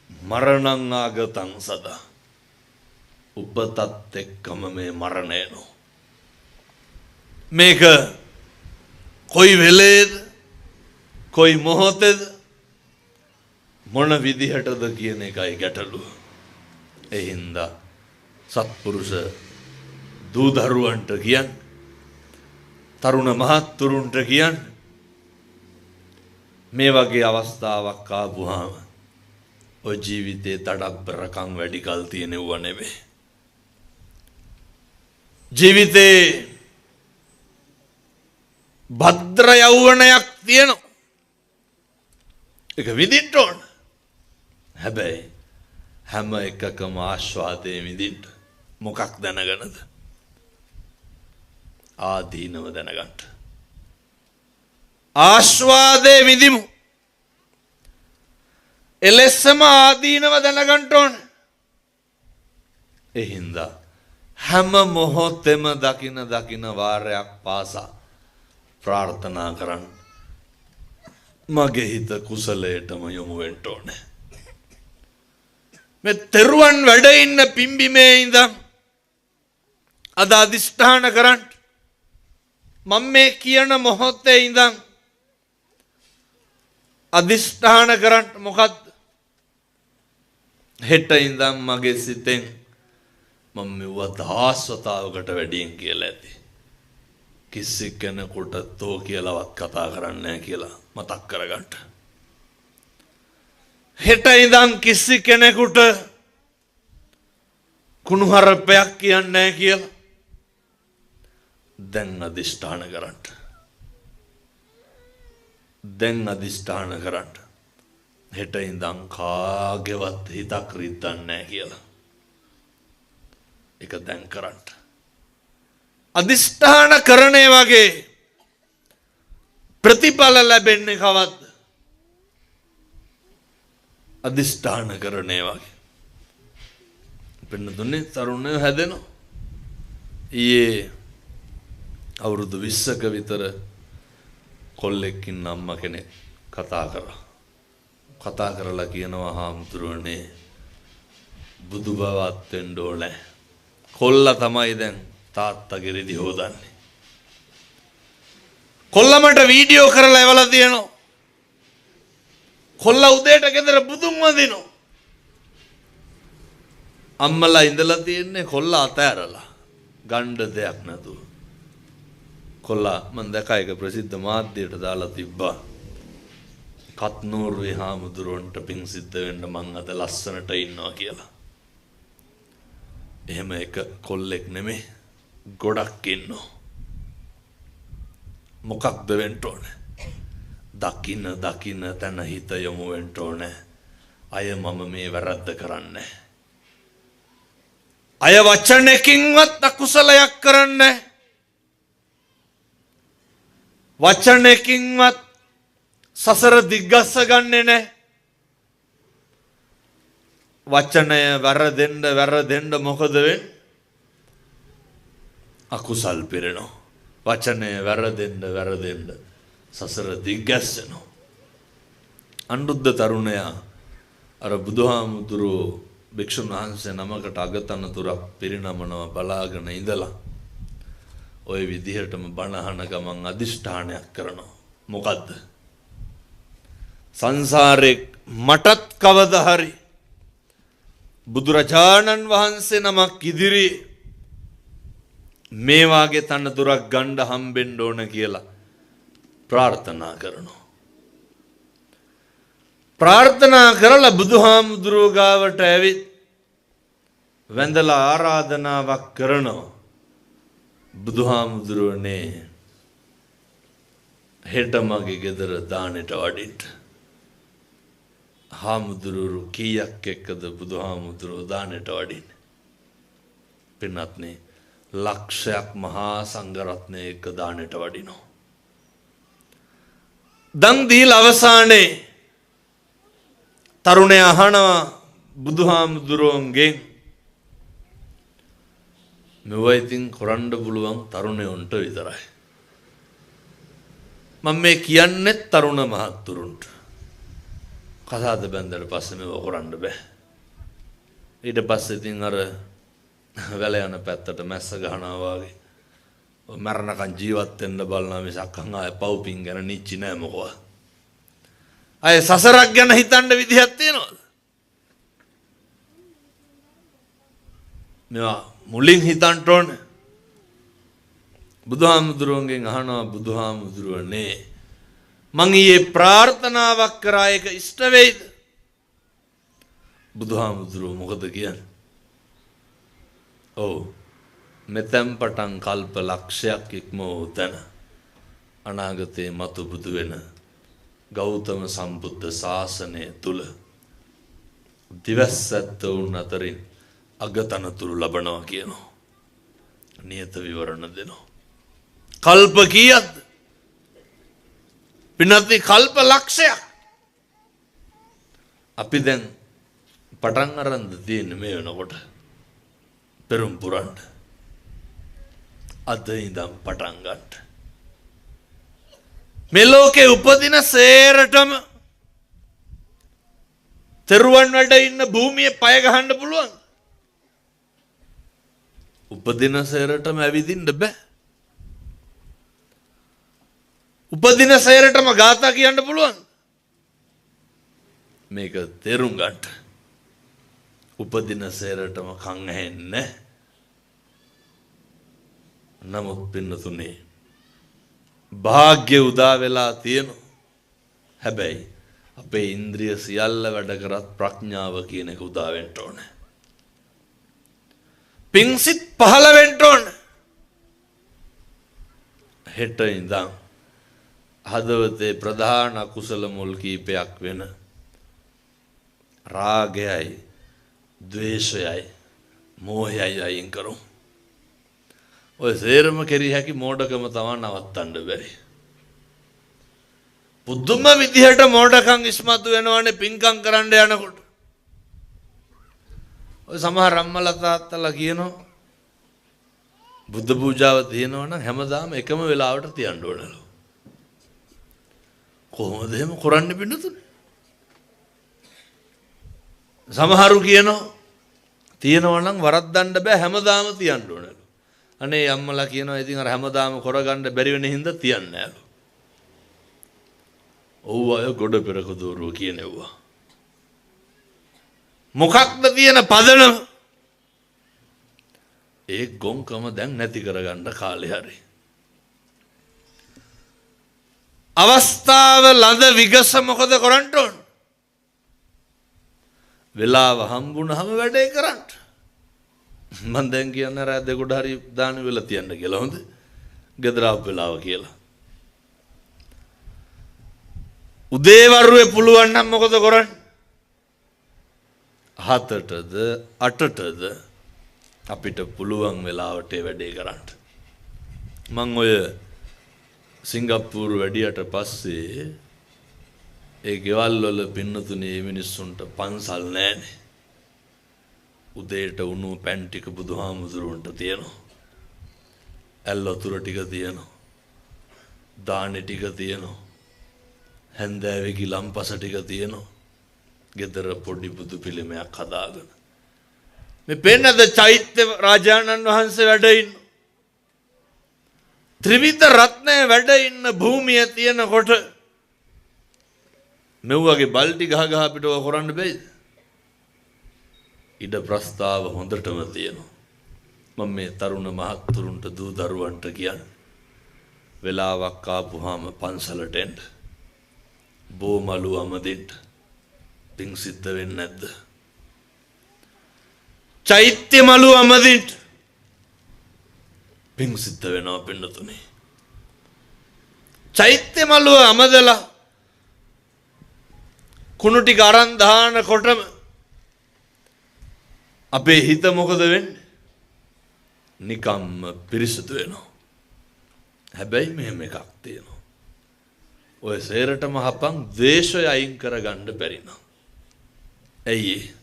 මරණං ආගතං සදා. උපතත් එක්කම මේ මරණය එනවා. මේක කොයි වෙලේද කොයි මොහොතේද මොන විදිහටද කියන එකයි ගැටලුව. ඒ හින්දා සත්පුරුෂ දූ දරුවන්ට කියන්න, තරුණ මහත්තුරුන්ට කියන්න, මේ වගේ අවස්ථාවක් ආපුවාම ඔය ජීවිතේ තඩබ්බරකම් වැඩි කල් තියෙනව නෙවෙයි. ජීවිතේ භද්‍ර යෞවනයක් තියෙනවා. ඒක විඳින්න ඕන. හැබැයි හැම එකකම ආස්වාදයේ විඳින්න මොකක් දැනගෙනද? ආදීනව දැනගන්න. ආස්වාදයේ විඳිමු. එලෙසම ආදීනව දැනගන්න ඕන. ඒ හින්දා හැම මොහොතෙම දකින දකින වාරයක් පාසා ප්‍රාර්ථනා කරන්න, මගේ හිත කුසලයටම යොමු වෙන්න ඕනේ. මේ තෙරුවන් වැඩ ඉන්න පිම්බිමේ ඉඳන් අද අදිෂ්ඨාන කරන්න, මම මේ කියන මොහොතේ ඉඳන් අදිෂ්ඨාන කරන්න මොකද්ද? හෙට ඉඳන් මගේ සිතෙන් මම මෙව්වා දහස් වතාවකට වැඩියෙන් කියලා ඇති. කිසි කෙනෙකුට තෝ කියලාවත් කතා කරන්නේ නැහැ කියලා මතක් කරගන්න. හෙට ඉඳන් කිසි කෙනෙකුට කුණුහරුපයක් කියන්නේ නැහැ කියලා දැන් අදිෂ්ඨාන කරන්න. දැන් අදිෂ්ඨාන කරන්න. හෙට ඉඳන් කාගේවත් හිතක් රිද්දන්නේ නැහැ කියලා. ඒක දැන් කරන්න. අදිෂ්ඨාන කරන්නේ වගේ ප්‍රතිඵල ලැබෙන්නේ කවද්ද? අදිෂ්ඨාන කරන්නේ වගේ. පින්නතුනේ තරුණයෝ හැදෙනවා. ඊයේ අවුරුදු 20ක විතර කොල්ලෙක් ඉන්න අම්මා කෙනෙක් කතා කරා. කතා කරලා කියනවා හාමුදුරුවනේ බුදු බවත් වෙන්න ඕනේ. කොල්ලා තමයි දැන් තාත්තගේ රෙදි හොදන්නේ. කොල්ලා මට වීඩියෝ කරලා එවලා තියෙනවා. කොල්ලා උදේට ගෙදර බුදුන් වඳිනවා. අම්මලා ඉඳලා තියෙන්නේ කොල්ලා අතෑරලා. ගණ්ඩ දෙයක් නැතුව. කොල්ලා මං දැකා ඒක ප්‍රසිද්ධ මාධ්‍යයට දාලා තිබ්බා. කත්නූරුවේ හාමුදුරුවන්ට පිං සිද්ධ වෙන්න මං අද ලස්සනට ඉන්නවා කියලා. එහෙම එක කොල්ලෙක් නෙමෙයි ගොඩක් ඉන්නවා. මොකක්ද වෙන්න ඕනේ? දකින්න දකින්න තැන හිත යොමු වෙන්න ඕනේ. අය මම මේ වැරද්ද කරන්නේ. අය වචනකින්වත් අකුසලයක් කරන්නේ. වචනකින්වත් සසර දිග්ගස්ස ගන්නෙ නෑ. වචනය වැරදෙන්න වැරදෙන්න මොකද වෙන්නේ? අකුසල් පිරෙනවා. වචනය වැරදෙන්න වැරදෙන්න සසර දිග්ගැස්සෙනවා. අනුරුද්ධ තරුණයා අර බුදුහාමුදුරුවෝ භික්ෂුන් වහන්සේ නමකට අගතනතුරක් පිරිනමනවා බලාගෙන ඉඳලා ඔය විදිහටම බණ අහන ගමන් අදිෂ්ඨානයක් කරනවා. මොකද්ද? සංසාරේ මටත් කවදා හරි බුදුරජාණන් වහන්සේ නමක් ඉදිරියේ මේ වාගේ තනතුරක් ගන්න හම්බෙන්න ඕන කියලා ප්‍රාර්ථනා කරනවා. ප්‍රාර්ථනා කරලා බුදුහාමුදුරුවෝ ගාවට ඇවිත් වැඳලා ආරාධනාවක් කරනවා. බුදුහාමුදුරුවනේ හෙට මගේ ගෙදර දානෙට වඩින්න. හාමුදුරුවෝ කීයක් එක්කද බුදුහාමුදුරුවෝ දානෙට වඩින්නේ? පින්වත්නි, ලක්ෂයක් මහා සංඝරත්නය එක්ක දානෙට වඩිනවා. දන් දීලා අවසානයේ තරුණයා අහනවා බුදුහාමුදුරුවන්ගෙන්, මෙව ඉතින් කරන්න පුළුවන් තරුණයන්ට විතරයි. මම මේ කියන්නේ තරුණ මහත්තුරුන්ට. කසාද බැන්දට පස්සේ මේව කරන්න බෑ. ඊට පස්සේ ඉතින් අර වැල යන පැත්තට මැස්ස ගහනවා වගේ මරණකන් ජීවත් වෙන්න බලනවා මිසක් අන් ආය පව් පින් ගැන නිච්චි නෑ මොකවත්. අය සසරක් ගැන හිතන්න විදිහක් තියනවද? මේවා මුලින් හිතන්න ඕනේ. බුදුහාමුදුරුවන්ගෙන් අහනවා, බුදුහාමුදුරුවනේ මං ඊයේ ප්‍රාර්ථනාවක් කරා ඒක ඉෂ්ට වෙයිද? බුදුහාමුදුරුවෝ මොකද කියන්නේ? ඔව්, මෙතෙන් පටන් කල්ප ලක්ෂයක් ඉක්ම වූ තැන අනාගතයේ මතු බුදු වෙන ගෞතම සම්බුද්ධ ශාසනය තුල දිවස්සත් වුන් අතරින් අගතනතුරු ලබනවා කියනවා. නියත විවරණ දෙනවා. කල්ප කීයක්ද? පින්වත්නි, කල්ප ලක්ෂයක්. අපි දැන් පටන් අරන් තියෙන්නේ මේ වෙනකොට පෙරම් පුරන්න. අද ඉඳන් පටන් ගන්න. මේ ලෝකේ උපදින සේරටම තෙරුවන් වැඩ ඉන්න භූමියේ පය ගහන්න පුළුවන්. උපදින සේරටම ඇවිදින්න බෑ. උපදින සේරටම ගාථා කියන්න පුළුවන්. මේක තේරුම් ගන්න. උපදින සේරටම කන් ඇහෙන්නේ. නමුත් පින්නතුනේ භාග්‍ය උදා වෙලා තියෙනවා. හැබැයි අපේ ඉන්ද්‍රිය සියල්ල වැඩ කරත් ප්‍රඥාව කියන එක උදා වෙන්න ඕනේ. පිංසිත පහළ වෙන්න ඕනේ. හෙට ඉඳන් හදවතේ ප්‍රධාන අකුසල මුල් කීපයක් වෙන රාගයයි ද්වේෂයයි මෝහයයි අයින් කරමු. ඔය සේරම කෙරිය හැකි මෝඩකම තමයි නවත්තන්න බැරි. පුදුම විදිහට මෝඩකම් ඉස්මතු වෙනවනේ පින්කම් කරන්න යනකොට. ඔය සමහර අම්මලා තාත්තලා කියනවා බුද්ධ පූජාව තියෙනවා නම් හැමදාම එකම වෙලාවට තියන්න ඕනලු. කොහොමද එහෙම කරන්නේ පින්නතුනේ? සමහරු කියනවා තියෙනවා නම් වරද්දන්න බෑ හැමදාම තියන්න ඕනලු. අනේ අම්මලා කියනවා ඉතින් අර හැමදාම කරගන්න බැරි වෙන හින්දා තියන්නේ නෑලු. ඔව් අය ගොඩ පෙරක දෝරුව කියනෙව්වා. මොකක්ද තියෙන පදනම? ඒ ගොංකම දැන් නැති කරගන්න කාලේ හරි. අවස්ථාව ලඳ විගස මොකද කරන්න ඕන? වෙලාව හම්බුනහම වැඩේ කරන්න. මං දැන් කියන්නේ රෑ දෙකට හරි දාන වෙලා තියන්න කියලා. හොඳ? ගෙදර ආපු වෙලාව කියලා. උදේ වරුවේ පුළුවන් නම් මොකද කරන්නේ? 7ටද 8ටද අපිට පුළුවන් වෙලාවට ඒ වැඩේ කරන්න. මං ඔය සිංගප්පූරු වැඩියට පස්සේ ඒ ගෙවල් වල පින්නතුනේ මිනිස්සුන්ට පන්සල් නෑනේ. උදේට උණු පැන් ටික බුදුහාමුදුරුවන්ට තියෙනවා. ඇල් වතුර ටික තියෙනවා. දානෙ ටික තියෙනවා. හැන්දෑවේ ගිලම්පස ටික තියෙනවා. ගෙදර පොඩි බුදු පිළිමයක් හදාගෙන. මේ පෙන්නද චෛත්‍ය රාජානන් වහන්සේ වැඩ ඉන්න. ත්‍රිවිධ රත්නය වැඩ ඉන්න භූමිය තියෙනකොට මෙව්වගේ බල්ටි ගහ ගහ අපිට ඔය කරන්න බැයිද? ඉඩ ප්‍රස්තාව හොඳටම තියෙනවා. මම මේ තරුණ මහත්තුරුන්ට දූ දරුවන්ට කියන්නේ වෙලාවක් ආපුවාම පන්සලට එන්න. බෝමලු අමදින්න. පිං සිද්ධ වෙන්නේ නැද්ද? චෛත්‍ය මලු අමදින්න. පිං සිද්ධ වෙනවා පින්නතුනේ. චෛත්‍ය මලුව අමදලා කුණු ටික අරන් දානකොටම අපේ හිත මොකද වෙන්නේ? නිකම්ම පිරිසිදු වෙනවා. හැබැයි මෙහෙම එකක් තියෙනවා. ඔය සේරටම හපන් ද්වේෂය අයින් කරගන්න බැරි නම්. ඇයි ඒ?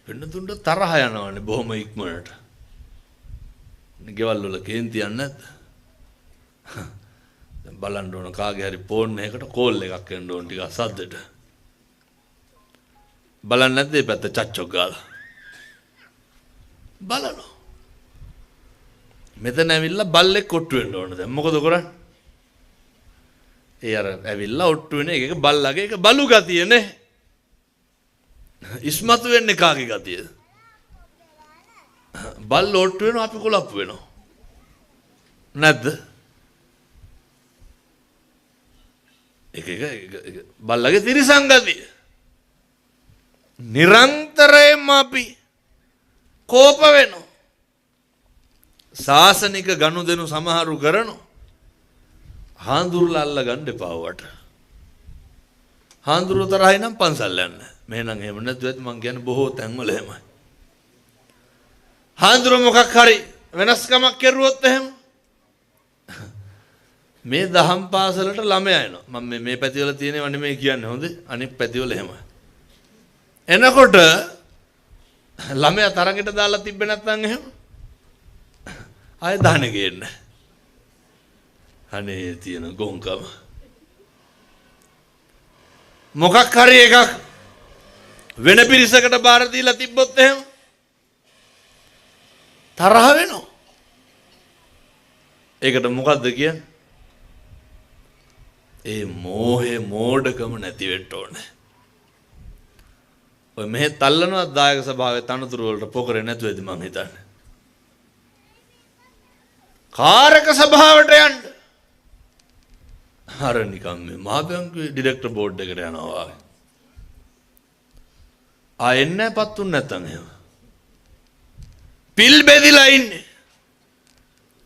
වෙනතුන්ට තරහ යනවනේ බොහොම ඉක්මනට. ගෙවල් වල කේන්ති යන්නේ නැද්ද? දැන් බලන්න ඕන කාගේ හරි ෆෝන් එකකට කෝල් එකක් එන්න ඕන ටිකක් සද්දෙට. බලන්නේ නැද්ද මේ පැත්ත චච්චොක් ගාලා? බලනවා. මෙතන ඇවිල්ලා බල්ලෙක් කොට්ටු වෙන්න ඕන දැන්. මොකද කරන්නේ? ඒ අර ඇවිල්ලා ඔට්ටු වෙන එක බල්ලගේ එක බලු ගතිය නේ. ඉස්මතු වෙන්නේ කාගේ ගතියද? බල්ල ඔට්ටු වෙනවා අපි කුලප්පු වෙනවා. නැද්ද? එක එක බල්ලගේ තිරිසන් ගතිය. නිරන්තරයෙන්ම අපි කෝප වෙනවා. සාසනික ගනුදෙනු සමහරු කරනවා. හාඳුරලා අල්ල ගන්න එපා වට. හාඳුරුව තරහයි නම් පන්සල් යන්න. මෙහෙනම් එහෙම නැතුව ඇති මං කියන්නේ බොහෝ තැන්වල එහෙමයි. හාඳුරුව මොකක් හරි වෙනස්කමක් කෙරුවොත් එහෙම මේ දහම් පාසලට ළමයා එනවා. මම මේ පැතිවල තියෙනව නෙමෙයි කියන්නේ හොඳේ. අනිත් පැතිවල එහෙමයි. එනකොට ළමයා තරඟට දාලා තිබ්බේ නැත්නම් එහෙම ආයෙ දාහනේ ගේන්න. අනේ තියෙන ගොංකම. මොකක් හරි එකක් වෙන පිරිසකට බාර දීලා තිබ්බොත් එහෙම තරහ වෙනවා. ඒකට මොකද්ද කියන්නේ? ඒ මෝහේ මෝඩකම නැති වෙන්න ඕනේ. ඔය මෙහෙත් අල්ලනවා දායක සභාවේ තනතුරු වලට පොකරේ නැතුව ඇති මං හිතන්නේ. කාරක සභාවට යන්න. අර නිකන් මේ මහ බැංකුවේ ඩිරෙක්ටර් බෝඩ් එකට යනවා වගේ. ආ එන්නේ පත් උන් නැත්තන් එහෙම. පිල් බෙදිලා ඉන්නේ.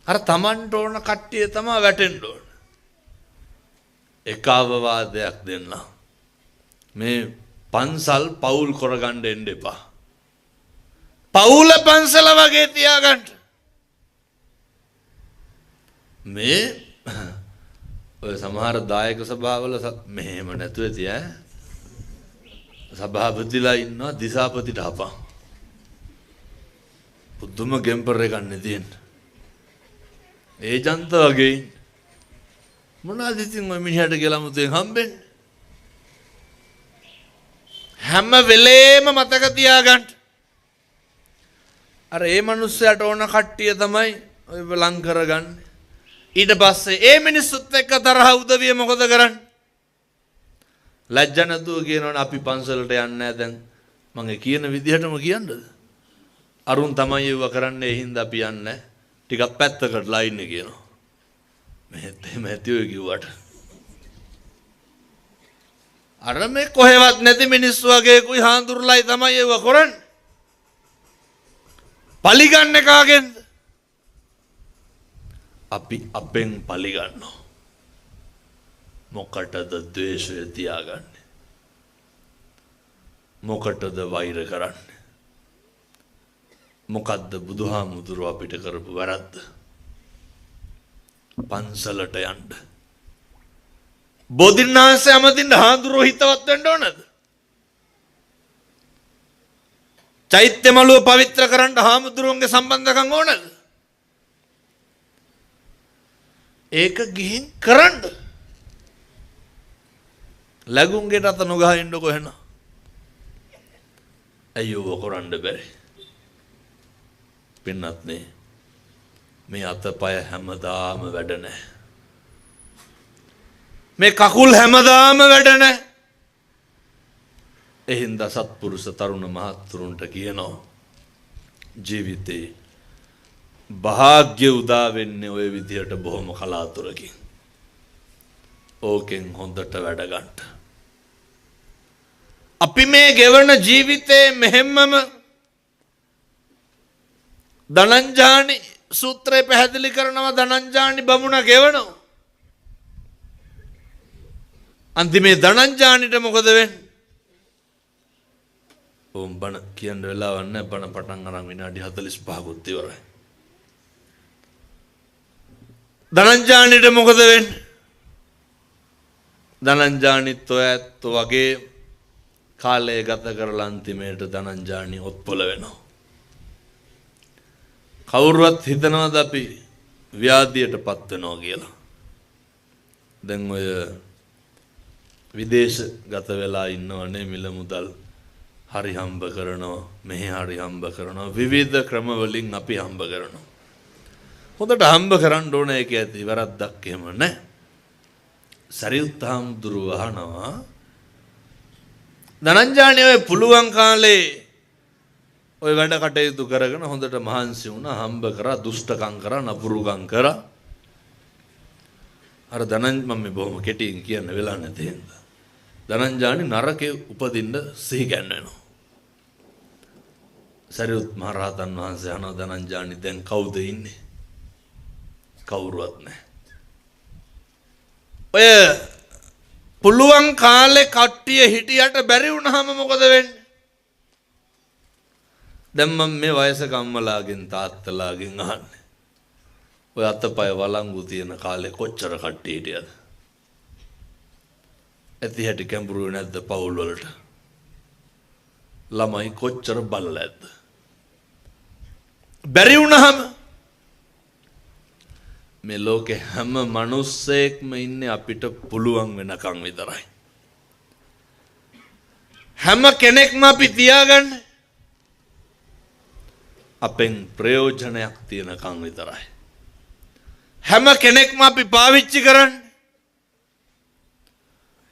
අර Tamanට ඕන කට්ටිය තමයි වැටෙන්න ඕන. එක අවවාදයක් දෙන්න. මේ පන්සල් පවුල් කරගන්න එන්න එපා. පවුල පන්සල වගේ තියාගන්න. මේ ඔය සමහර දායක සභාවල මෙහෙම නැතුව ඇති ඈ. සභාපතිලා ඉන්නවා දිසාපතිට හපන්. පුදුම ගෙම්පර් එකක් නේ තියෙන්නේ. ඒජන්ත වගේ ඉන්නේ. මොනවාද ඉතින් ඔය මිනිහට කියලා මුතෙන් හම්බෙන්නේ? හැම වෙලේම මතක තියාගන්න. අර ඒ මනුස්සයාට ඕන කට්ටිය තමයි ඔය ලං කරගන්නේ. ඊට පස්සේ ඒ මිනිස්සුත් එක්ක තරහ උදවිය මොකද කරන්නේ? ලැජ්ජ නැතුව කියනවනේ අපි පන්සලට යන්නේ නැහැ දැන්. මං ඒ කියන විදිහටම කියන්නද? අරුන් තමයි ඒව කරන්නේ, ඒ හින්දා අපි යන්නේ නැහැ. ටිකක් පැත්තකටලා ඉන්නේ කියනවා. මෙහෙත් එහෙම ඇති ඔය කිව්වට. අර මේ කොහෙවත් නැති මිනිස්සු වගේ කුයි හාඳුරලයි තමයි ඒව කරන්නේ. පලිගන්නේ කාගෙන්ද? අපි අපෙන් පලිගන්නවා. මොකටද ද්වේෂය තියාගන්නේ? මොකටද වෛර කරන්නේ? මොකද්ද බුදුහාමුදුරුවෝ අපිට කරපු වැරද්ද? පන්සලට යන්න. බෝධින් වහන්සේ අමතින්න හාමුදුරුවෝ හිතවත් වෙන්න ඕනද? චෛත්‍ය මළුව පවිත්‍ර කරන්න හාමුදුරුවන්ගේ සම්බන්ධකම් ඕනද? ඒක ගිහින් කරන්න. ලැබුම්ගෙට අත නොගහ ඉන්න කොහෙන? ඇයි ඔව කරන්න බැරි? පින්නත් නේ මේ අතපය හැමදාම වැඩ නැහැ. මේ කකුල් හැමදාම වැඩ නැහැ. ඒ හින්දා සත්පුරුෂ තරුණ මහත්තුරුන්ට කියනවා ජීවිතේ භාග්‍ය උදා වෙන්නේ ඔය විදිහට බොහොම කලාතුරකින්. ඕකෙන් හොඳට වැඩ ගන්න. අපි මේ ගෙවන ජීවිතේ මෙහෙම්මම ධනංජානි සූත්‍රය පැහැදිලි කරනවා. ධනංජානි බමුණ ගෙවනවා. අන්තිමේ ධනංජානිට මොකද වෙන්නේ? ඕම් බණ කියන්න වෙලාවක් නැහැ. බණ පටන් අරන් විනාඩි 45කුත් ඉවරයි. ධනංජානිට මොකද වෙන්නේ? ධනංජානිත් ඔය ඇත්තෝ වගේ කාලය ගත කරලා අන්තිමේට ධනංජානි ඔත්පොළ වෙනවා. කවුරුවත් හිතනවද අපි ව්‍යාධියට පත් වෙනවා කියලා? දැන් ඔය විදේශ ගත වෙලා ඉන්නවනේ, මිල මුදල් හරි හම්බ කරනවා, මෙහෙ හරි හම්බ කරනවා, විවිධ ක්‍රම වලින් අපි හම්බ කරනවා. හොඳට හම්බ කරන්න ඕන, ඒක ඇති වැරද්දක් එහෙම නැහැ. සරියුත් හාමුදුරුවෝ අහනවා ධනංජානි ඔය පුළුවන් කාලේ ඔය වැඩ කටයුතු කරගෙන හොඳට මහන්සි වුණා, හම්බ කරා, දුෂ්ටකම් කරා, නපුරුකම් කරා. අර ධනං මම මේ බොහොම කෙටියෙන් කියන්න වෙලා නැති හින්දා. ධනංජානි නරකේ උපදින්න සිහි ගැන්වෙනවා. සරියුත් මහ රහතන් වහන්සේ අහනවා ධනංජානි දැන් කවුද ඉන්නේ? කවුරුවත් නැහැ. ඔය පුළුවන් කාලේ කට්ටිය හිටියට බැරි වුණාම මොකද වෙන්නේ? දැන් මම මේ වයසක අම්මලාගෙන් තාත්තලාගෙන් අහන්නේ. ඔය අතපය වළංගු තියෙන කාලේ කොච්චර කට්ටිය හිටියද? ඇති හැටි කැඹුරුවේ නැද්ද පවුල් වලට? ළමයි කොච්චර බලලා ඇද්ද? බැරි වුණාම මේ ලෝකේ හැම මිනිස්සෙක්ම ඉන්නේ අපිට පුළුවන් වෙනකන් විතරයි. හැම කෙනෙක්ම අපි තියාගන්න අපෙන් ප්‍රයෝජනයක් තියෙනකන් විතරයි. හැම කෙනෙක්ම අපි පාවිච්චි කරන්නේ.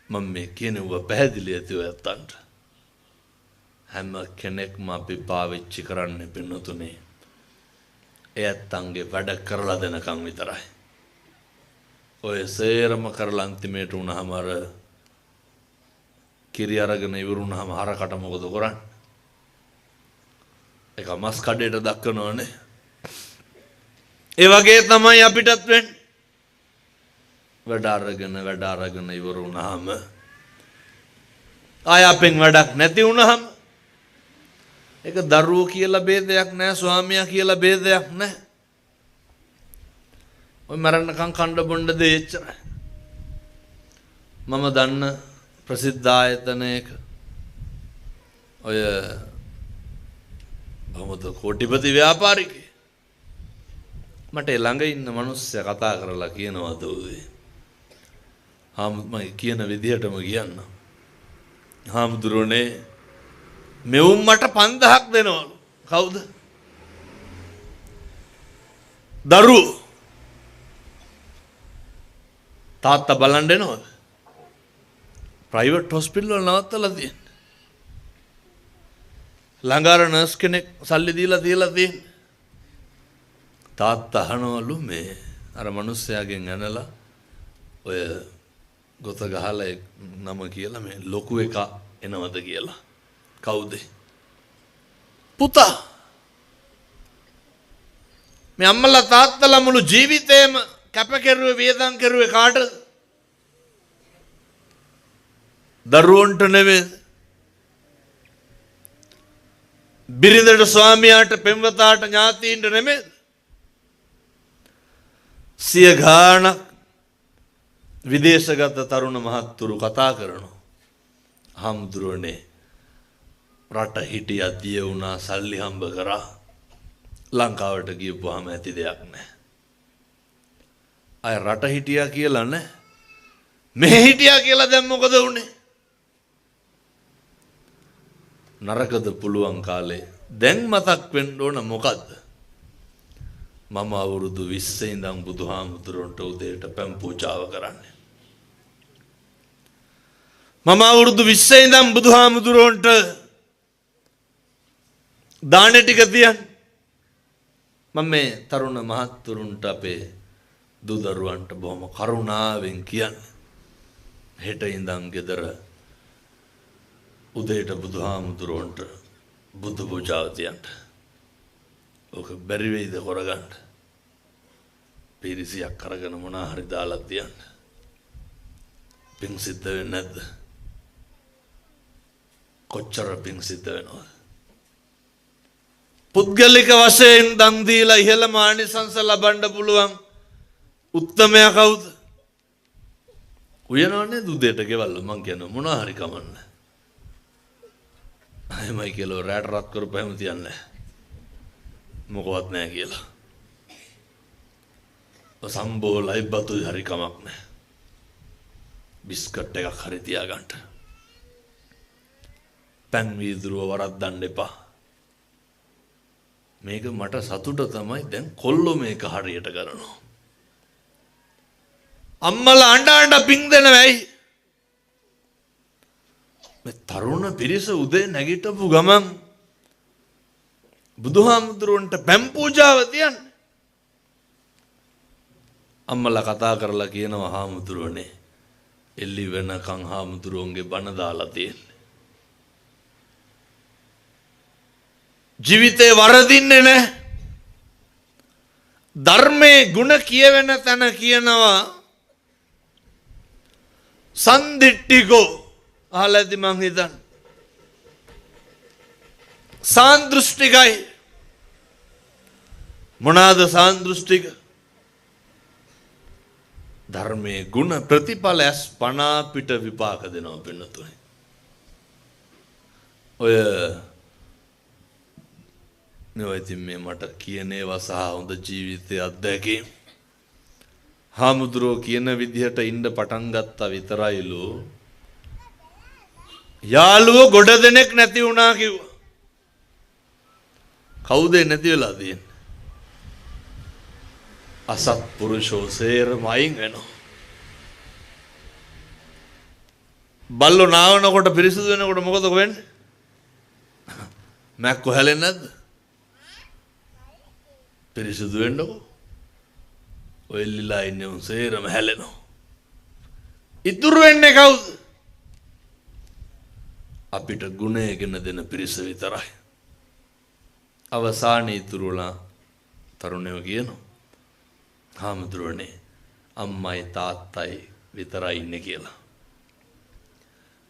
මම මේ කියනවා පැහැදිලි ඇති ඔයත්තන්ට. හැම කෙනෙක්ම අපි පාවිච්චි කරන්නේ පින්නතුනේ ඒ ඇත්තන්ගේ වැඩ කරලා දෙනකන් විතරයි. ඔය සේරම කරලා අන්තිමේට වුණාම අර කිරි අරගෙන ඉවර වුණාම හරකට මොකද කරන්නේ? ඒක මස් කඩේට දක්වනවනේ. ඒ වගේ තමයි අපිටත් වෙන්නේ. වැඩ අරගෙන වැඩ අරගෙන ඉවර වුණාම ආය අපෙන් වැඩක් නැති වුණාම ඒක දරුවෝ කියලා ભેදයක් නෑ, ස්වාමියා කියලා ભેදයක් නෑ. ඔය මරණකම් කණ්ඩ බොණ්ඩ දෙය එච්චරයි. මම දන්න ප්‍රසිද්ධ ආයතනයක ඔය බොහොමද කෝටිපති ව්‍යාපාරිකයෙක් මට ඒ ළඟ ඉන්න මිනිස්සයා කතා කරලා කියනවා දෝවේ. මම කියන විදිහටම කියන්න. හාමුදුරනේ මෙවුන් මට 5000ක් දෙනවලු. කවුද? දරුවෝ. තාත්තා බලන්න එනවද? ප්‍රයිවට් හොස්පිටල් වල නවත්තලා තියෙන්නේ. ළඟ අර නර්ස් කෙනෙක් සල්ලි දීලා තියලා තියෙන්නේ. තාත්තා අහනවලු මේ අර මිනිස්සයාගෙන් ඇනලා ඔය ගොත ගහලා නම කියලා මේ ලොකු එකා එනවද කියලා. කවුද? පුතා. මේ අම්මලා තාත්තලා මුළු ජීවිතේම කැප කෙරුවේ වියදම් කෙරුවේ කාටද? දරුවන්ට නෙමෙයි. බිරිඳට, ස්වාමියාට, පෙම්වතාට, ඥාතීන්ට නෙමෙයි. සිය ගාණක් විදේශගත තරුණ මහත්තුරු කතා කරනවා. හාමුදුරුවනේ රට හිටියා දිය වුණා සල්ලි හම්බ කරා ලංකාවට ගියපුවාම ඇති දෙයක් නෑ. අය රට හිටියා කියලා නෑ, මෙහෙ හිටියා කියලා දැන් මොකද වුනේ? නරකද පුළුවන් කාලේ දැන් මතක් වෙන්න ඕන මොකද්ද? මම අවුරුදු 20 ඉඳන් බුදුහාමුදුරන්ට උදේට පැන් පූජාව කරන්නේ. මම අවුරුදු 20 ඉඳන් බුදුහාමුදුරන්ට දාන ටික තියන්නේ. මම මේ තරුණ මහත්තුරුන්ට අපේ දූ දරුවන්ට බොහොම කරුණාවෙන් කියන්නේ. හෙට ඉඳන් ගෙදර උදේට බුදුහාමුදුරන්ට බුදු පූජාව තියන්න. ඔක බැරි වෙයිද කරගන්න? පිරිසියක් අරගෙන මොනා හරි දාලා තියන්න. පින් සිද්ධ වෙන්නේ නැද්ද? කොච්චර පින් සිද්ධ වෙනවද? පුද්ගලික වශයෙන් දන් දීලා ඉහළම ආනිසංස ලබන්න පුළුවන් උත්තමයා කවුද? උයනවනේ දුදේට ගෙවල් මං කියනවා මොනා හරි කමන්නේ. එහෙමයි කියලා රැට රත් කරපුවම තියන්නේ මොකවත් නෑ කියලා. සම්බෝලයි බතුයි හරි කමක් නෑ. බිස්කට් එකක් හරි තියාගන්න. පැන් වීදුරුව වරද්දන්න එපා. මේක මට සතුට තමයි දැන් කොල්ලෝ මේක හරියට කරනවා. අම්මලා අඬ අඬ පිං දෙනවා ඇයි? මේ තරුණ පිරිස උදේ නැගිටපු ගමන් බුදුහාමුදුරුවන්ට පැන් පූජාව තියන්න. අම්මලා කතා කරලා කියනවා හාමුදුරුවනේ එල්ලි වෙනකන් හාමුදුරුවන්ගේ බණ දාලා තියෙන්නේ. ජීවිතේ වරදින්නේ නැහැ. ධර්මයේ ගුණ කියවෙන තැන කියනවා සන්දිට්ඨිකෝ අහලා ඇති මං හිතන්නේ. සාන්දෘෂ්ටිකයි. මොනවාද සාන්දෘෂ්ටික? ධර්මයේ ගුණ ප්‍රතිඵල ඇස් පනා පිට විපාක දෙනවා පින්නතුනේ. ඔය මේ ඉතින් මේ මට කියන ඒවා සහ හොඳ ජීවිතයේ අත්දැකීම් හාමුදුරුවෝ කියන විදිහට ඉන්න පටන් ගත්තා විතරයිලු යාළුවෝ ගොඩ දෙනෙක් නැති වුණා කිව්වා. කවුද නැති වෙලා තියෙන්නේ? අසත්පුරුෂෝ සේරම අයින් වෙනවා. බල්ලෝ නාවනකොට පිරිසිදු වෙනකොට මොකද වෙන්නේ? මැක්කෝ හැලෙන්නේ නැද්ද? පිරිසිදු වෙන්නකෝ. ඔය එල්ලිලා ඉන්නේ උන් සේරම හැලෙනවා. ඉතුරු වෙන්නේ කවුද? අපිට ගුණය ගෙන දෙන පිරිස විතරයි. අවසානයේ ඉතුරු වුණා තරුණයෝ කියනවා හාමුදුරුවනේ අම්මයි තාත්තයි විතරයි ඉන්නේ කියලා.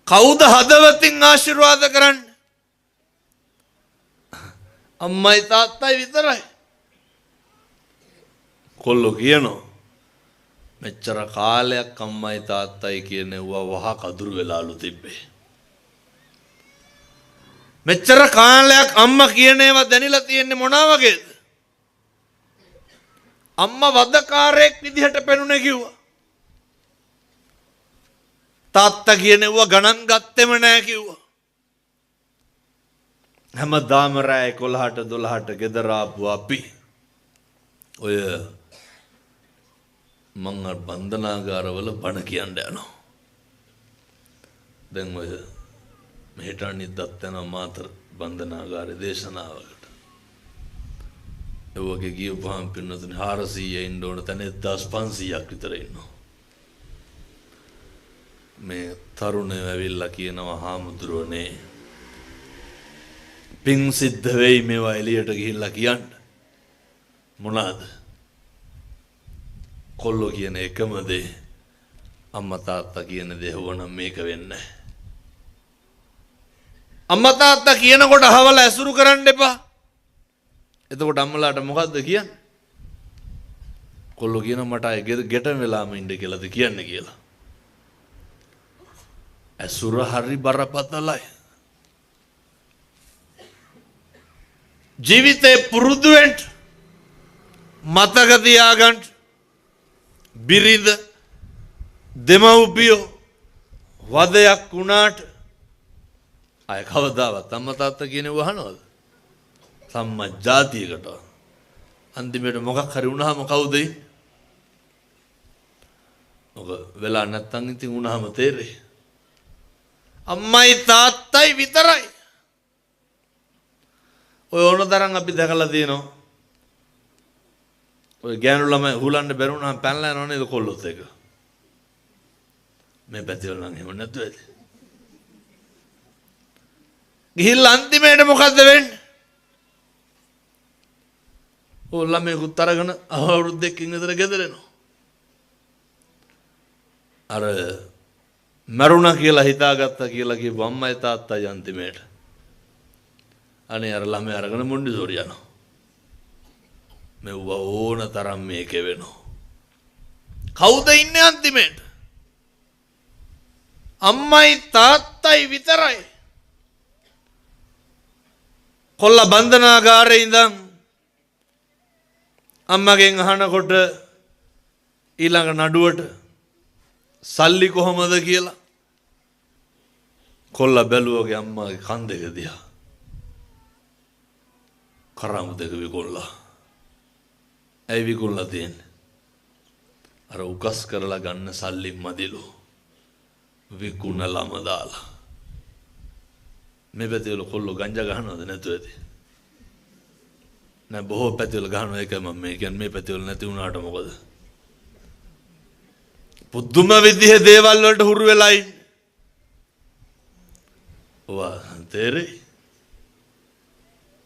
කවුද හදවතින් ආශිර්වාද කරන්නේ? අම්මයි තාත්තයි විතරයි. කොල්ලෝ කියනවා මෙච්චර කාලයක් අම්මයි තාත්තයි කියන ඒවා වහ කදුරු වෙලාලු තිබ්බේ. මෙච්චර කාලයක් අම්මා කියන ඒවා දැනිලා තියෙන්නේ මොනවා වගේද? අම්මා වදකාරයෙක් විදිහට පෙනුනේ කිව්වා. තාත්තා කියන ඒවා ගණන් ගත්තෙම නෑ කිව්වා. හැමදාම රෑ 11ට 12ට ගෙදර ආපු අපි ඔය මං අර බන්ධනාගාරවල බණ කියන්න යනවා. දැන් ඔය මෙහෙට අනිද්දාත් යනවා මාතර බන්ධනාගාරේ දේශනාවකට. ඒ වගේ ගියපුවාම පින්නතුනි 400 ඉන්න ඕන තැන 1500ක් විතර ඉන්නවා. මේ තරුණයෝ ඇවිල්ලා කියනවා හාමුදුරුවනේ පින් සිද්ධ වෙයි මේවා එළියට ගිහිල්ලා කියන්න. මොනවාද? කොල්ලෝ කියන එකම දේ අම්මා තාත්තා කියන දේ හොවනම් මේක වෙන්නේ නැහැ. අම්මා තාත්තා කියනකොට අහවල ඇසුරු කරන්න එපා. එතකොට අම්මලාට මොකද්ද කියන්නේ? කොල්ලෝ කියනවා මට ආයේ ගෙට වෙලාම ඉන්න කියලාද කියන්නේ කියලා. ඇසුර හරි බරපතලයි. ජීවිතේ පුරුදු වෙන්න මතක තියාගන්න බිරිඳ දෙමව්පියෝ වදයක් වුණාට අය කවදාවත් අම්මා තාත්තා කියන ඒවා අහනවද? සම්මජ්ජාතියකට අන්තිමට මොකක් හරි වුණාම කවුද ඉන්නේ? ඔක වෙලා නැත්තම් ඉතින් වුණාම තේරෙයි. අම්මයි තාත්තයි විතරයි. ඔය ඕන තරම් අපි දැකලා තියෙනවා. ඔය ගෑනු ළමයි හුලන්න බැරි වුණාම පැනලා යනවා නේද කොල්ලොත් එක. මේ පැතිවල නම් එහෙම නැතුව ඇති. ගිහිල්ලා අන්තිමේට මොකද්ද වෙන්නේ? ඔය ළමයෙකුත් අරගෙන අවුරුදු දෙකකින් විතර ගෙදර එනවා. අර මැරුණා කියලා හිතාගත්තා කියලා කියපු අම්මයි තාත්තයි අන්තිමේට. අනේ අර ළමයා අරගෙන මොන්ඩිසෝරි යනවා. මෙව්ව ඕන තරම් මේකේ වෙනවා. කවුද ඉන්නේ අන්තිමේට? අම්මයි තාත්තයි විතරයි. කොල්ල බන්ධනාගාරේ ඉඳන් අම්මගෙන් අහනකොට ඊළඟ නඩුවට සල්ලි කොහමද කියලා කොල්ල බැලුවගේ අම්මාගේ කන් දෙක දිහා. කරාමු දෙක විකුණලා. ඇයි විකුණලා තියෙන්නේ? අර උකස් කරලා ගන්න සල්ලි මදිලු. විකුණලම දාලා. මේ පැතිවල කොල්ලෝ ගංජා ගහනවද නැතුව ඇති? නෑ බොහෝ පැතිවල ගහනවා. ඒකයි මම මේ කියන්නේ මේ පැතිවල නැති වුණාට මොකද? පුදුම විදිහේ දේවල් වලට හුරු වෙලා ඉන්නේ. ඔවා තේරෙයි?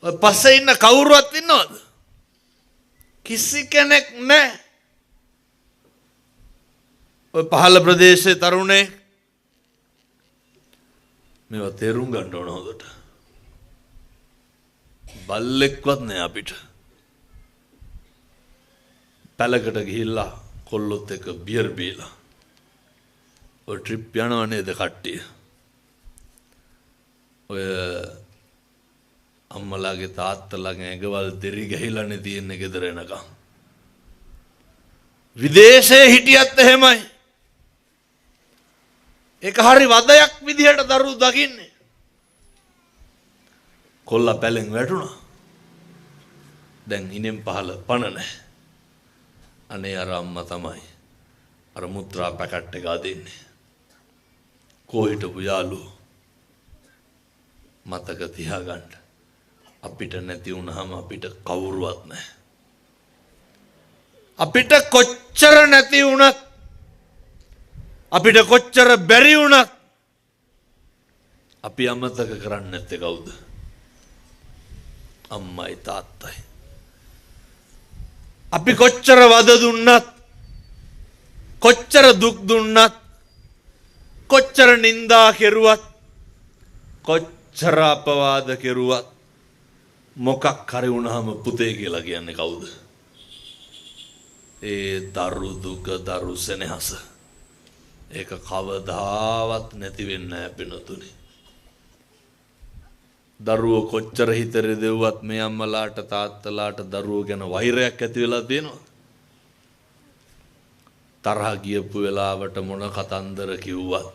ඔය පස්සේ ඉන්න කවුරුවත් ඉන්නවද? කිසි කෙනෙක් නෑ. ඔය පහළ ප්‍රදේශයේ තරුණයෙක් මේවා තේරුම් ගන්න ඕන හොඳට. බල්ලෙක්වත් නෑ අපිට. පැලකට ගිහිල්ලා කොල්ලොත් එක්ක බියර් බීලා ඔය ට්‍රිප් යනවා නේද කට්ටිය. ඔය අම්මලාගේ තාත්තලාගේ ඇඟවල් දෙරි ගහිලානේ තියෙන්නේ ගෙදර එනකම්. විදේශයේ හිටියත් එහෙමයි. ඒක හරි වදයක් විදිහට දරුවෝ දකින්නේ. කොල්ලා පැලෙන් වැටුණා. දැන් ඉනෙන් පහළ පණ නැහැ. අනේ අර අම්මා තමයි අර මුත්‍රා පැකට් එක අදින්නේ. කෝ හිටපු යාළුවෝ මතක තියාගන්න. අපිට නැති වුණාම අපිට කවුරුවත් නැහැ. අපිට කොච්චර නැති වුණත්, අපිට කොච්චර බැරි වුණත් අපි අමතක කරන්නේ නැත්තේ කවුද? අම්මයි තාත්තයි. අපි කොච්චර වද දුන්නත්, කොච්චර දුක් දුන්නත්, කොච්චර නින්දා කෙරුවත්, කොච්චර අපවාද කෙරුවත් මොකක් හරි වුණාම පුතේ කියලා කියන්නේ කවුද? ඒ දරු දුක දරු සෙනෙහස. ඒක කවදාවත් නැති වෙන්නේ නැහැ පිනතුනේ. දරුවෝ කොච්චර හිත රිදෙව්වත් මේ අම්මලාට තාත්තලාට දරුවෝ ගැන වෛරයක් ඇති වෙලා තියෙනවා. තරහ ගියපු වෙලාවට මොන කතන්දර කිව්වත්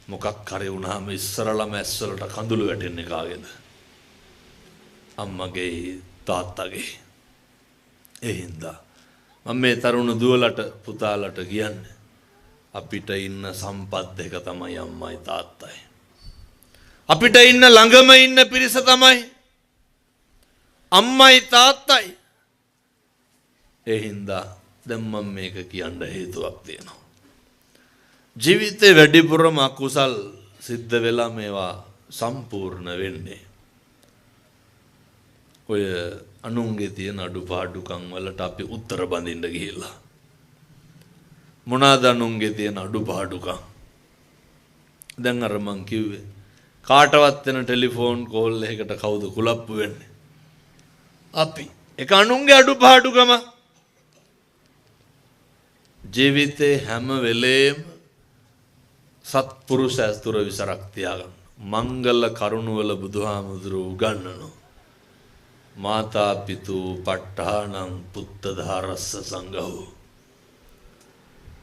මොකක් හරි වුණාම ඉස්සරළම ඇස් වලට කඳුළු වැටෙන්නේ කාගේද? අම්මගේ තාත්තගේ. ඒ හින්දා මම මේ තරුණ දුවලට පුතාලට කියන්නේ අපිට ඉන්න සම්පත් දෙක තමයි අම්මයි තාත්තයි. අපිට ඉන්න ළඟම ඉන්න පිරිස තමයි අම්මයි තාත්තයි. ඒ හින්දා දැන් මම මේක කියන්න හේතුවක් තියෙනවා. ජීවිතේ වැඩිපුරම අකුසල් සිද්ධ වෙලා මේවා සම්පූර්ණ වෙන්නේ ඔය අනුන්ගේ තියෙන අඩුපාඩුකම් වලට අපි උත්තර බඳින්න ගිහිල්ලා. මොනවාද අනුන්ගේ තියෙන අඩුපාඩුකම්? දැන් අර මං කිව්වේ කාටවත් වෙන ටෙලිෆෝන් කෝල් එකකට කවුද කුලප්පු වෙන්නේ? අපි. ඒක අනුන්ගේ අඩුපාඩුකම. ජීවිතේ හැම වෙලේම සත්පුරුෂ ඇසුර විසරක් තියාගන්න. මංගල කරුණවල බුදුහාමුදුරුවෝ උගන්වනවා. මාතා පිතු පට්ඨානං පුත්තධාරස්ස සංඝෝ.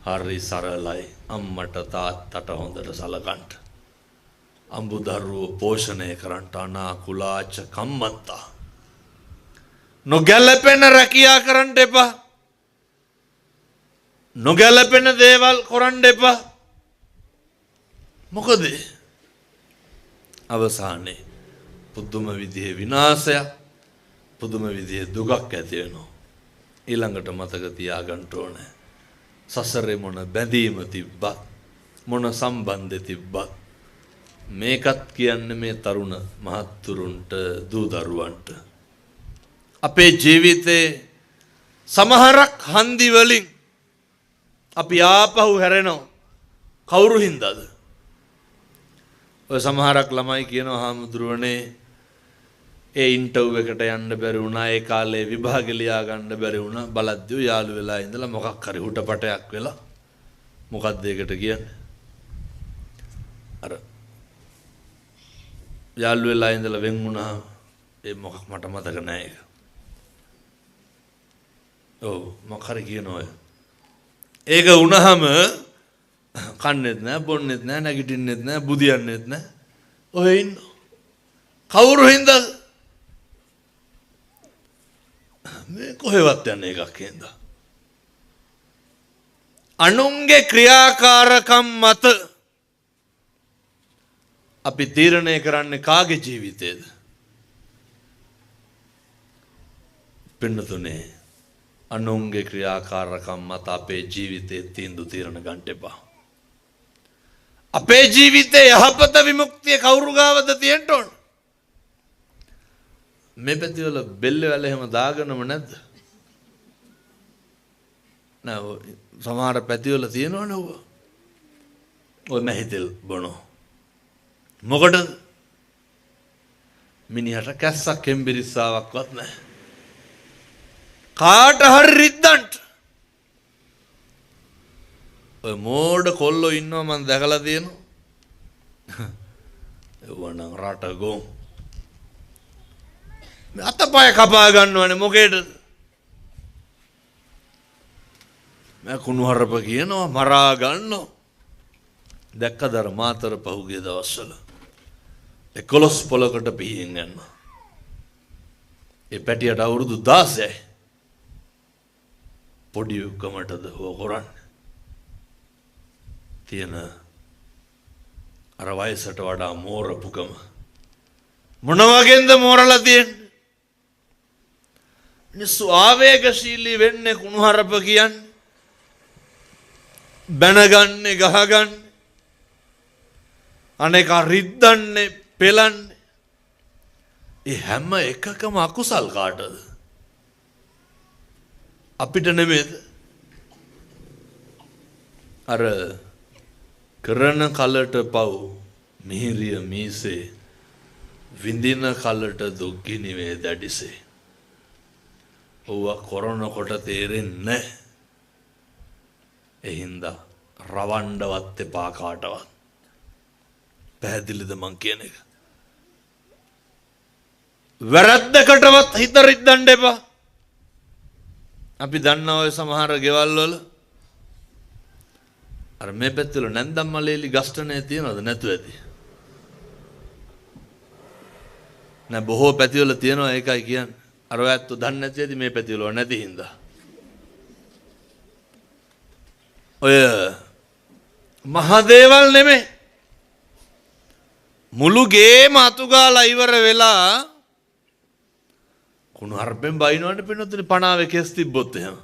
හරි සරලයි. අම්මට තාත්තට හොඳට සලකන්න. අඹු දරුවෝ පෝෂණය කරන්නට අනාකුලාච කම්මන්තා. නොගැලපෙන රැකියා කරන්න එපා. නොගැලපෙන දේවල් කරන්න එපා. මොකද අවසානයේ පුදුම විදිහේ විනාශයක්, පුදුම විදිහේ දුකක් ඇති වෙනවා. ඊළඟට මතක තියාගන්න ඕනේ, සසරේ මොන බැඳීම තිබ්බත් මොන සම්බන්ධෙ තිබ්බත් මේකත් කියන්නේ මේ තරුණ මහත්තුරුන්ට දූ දරුවන්ට අපේ ජීවිතේ සමහරක් හන්දි වලින් අපි ආපහු හැරෙනවා. කවුරු හින්දාද? ඔය සමහරක් ළමයි කියනවා හාමුදුරුවනේ ඒ ඉන්ටර්වයුව එකට යන්න බැරි වුණා, ඒ කාලේ විභාගෙ ලියා ගන්න බැරි වුණා, බලද්දියෝ යාළු වෙලා ඉඳලා මොකක් හරි හුටපටයක් වෙලා මොකද්ද ඒකට කියන්නේ? අර යාළු වෙලා ඉඳලා වෙන් වුණා, ඒ මොකක් මට මතක නෑ ඒක. ඔව් මොකක් හරි කියනවා ඔය. ඒක වුණාම කන්නේත් නෑ, බොන්නේත් නෑ, නැගිටින්නෙත් නෑ, බුදියන්නෙත් නෑ. ඔය ඉන්න කවුරු හින්දාද? මේ කොහෙවත් යන එකක් හින්දා. අනුන්ගේ ක්‍රියාකාරකම් මත අපි තීරණය කරන්නේ කාගේ ජීවිතේද? පින්නතුනේ අනුන්ගේ ක්‍රියාකාරකම් මත අපේ ජීවිතේ තීන්දුව තීරණ ගන්න එපා. අපේ ජීවිතේ යහපත විමුක්තිය කවුරු ගාවද තියෙන්න ඕන? මේ පැතිවල බෙල්ල වැල එහෙම දාගෙනම නැද්ද? නෑ, සමහර පැතිවල තියෙනවනේ ඔව. ඔය මැහිතෙල් බොනෝ. මොකටද? මිනිහට කැස්සක් හෙම්බිරිස්සාවක්වත් නැහැ. කාට හරි රිද්දන්ට. ඔය මෝඩ කොල්ලෝ ඉන්නවා මං දැකලා තියෙනවා. ඒවා නම් රට ගොන්. මේ අතපය කපා ගන්නවනේ මොකේද? මම කුණුහරුප කියනවා මරා ගන්නවා. දැක්කද අර මාතර පහුගිය දවස්වල 11 පොලකට පිහින් යනවා. ඒ පැටියට අවුරුදු 16යි. පොඩි උකමටද හො කරන්නේ? තියෙන අර වයසට වඩා මෝරපුකම මොන වගේන්ද මෝරලා තියෙන්නේ? මිනිස්සු ආවේගශීලී වෙන්නේ කුණුහරුප කියන්නේ, බැනගන්නේ, ගහගන්නේ, අනේක රිද්දන්නේ, පෙලන්නේ. ඒ හැම එකකම අකුසල් කාටද? අපිට නෙමෙයිද? අර කරන කලට පව් මිහිරිය මීසේ විඳින කලට දුක් ගිනි වේ දැඩිසේ. ඔව්වා කරනකොට තේරෙන්නේ නැහැ. ඒ හින්දා රවණ්ඩවත් එපා කාටවත්. පැහැදිලිද මං කියන එක? වැරද්දකටවත් හිත රිද්දන්න එපා. අපි දන්නා ඔය සමහර ගෙවල් වල අර මේ පැත්තවල නැන්දම් මලේලි ගස්ටනේ තියනවද නැතුව ඇති? නෑ, බොහෝ පැතිවල තියෙනවා. ඒකයි කියන්නේ. අර ඔය ඇත්තෝ දන්නේ නැති ඇති මේ පැතිවල නැති හින්දා. ඔය මහ දේවල් නෙමෙයි. මුළු ගේම අතු ගාලා ඉවර වෙලා කුණු හarpෙන් බයිනවනේ පින්නතුනේ පණාවේ කෙස් තිබ්බොත් එහෙම.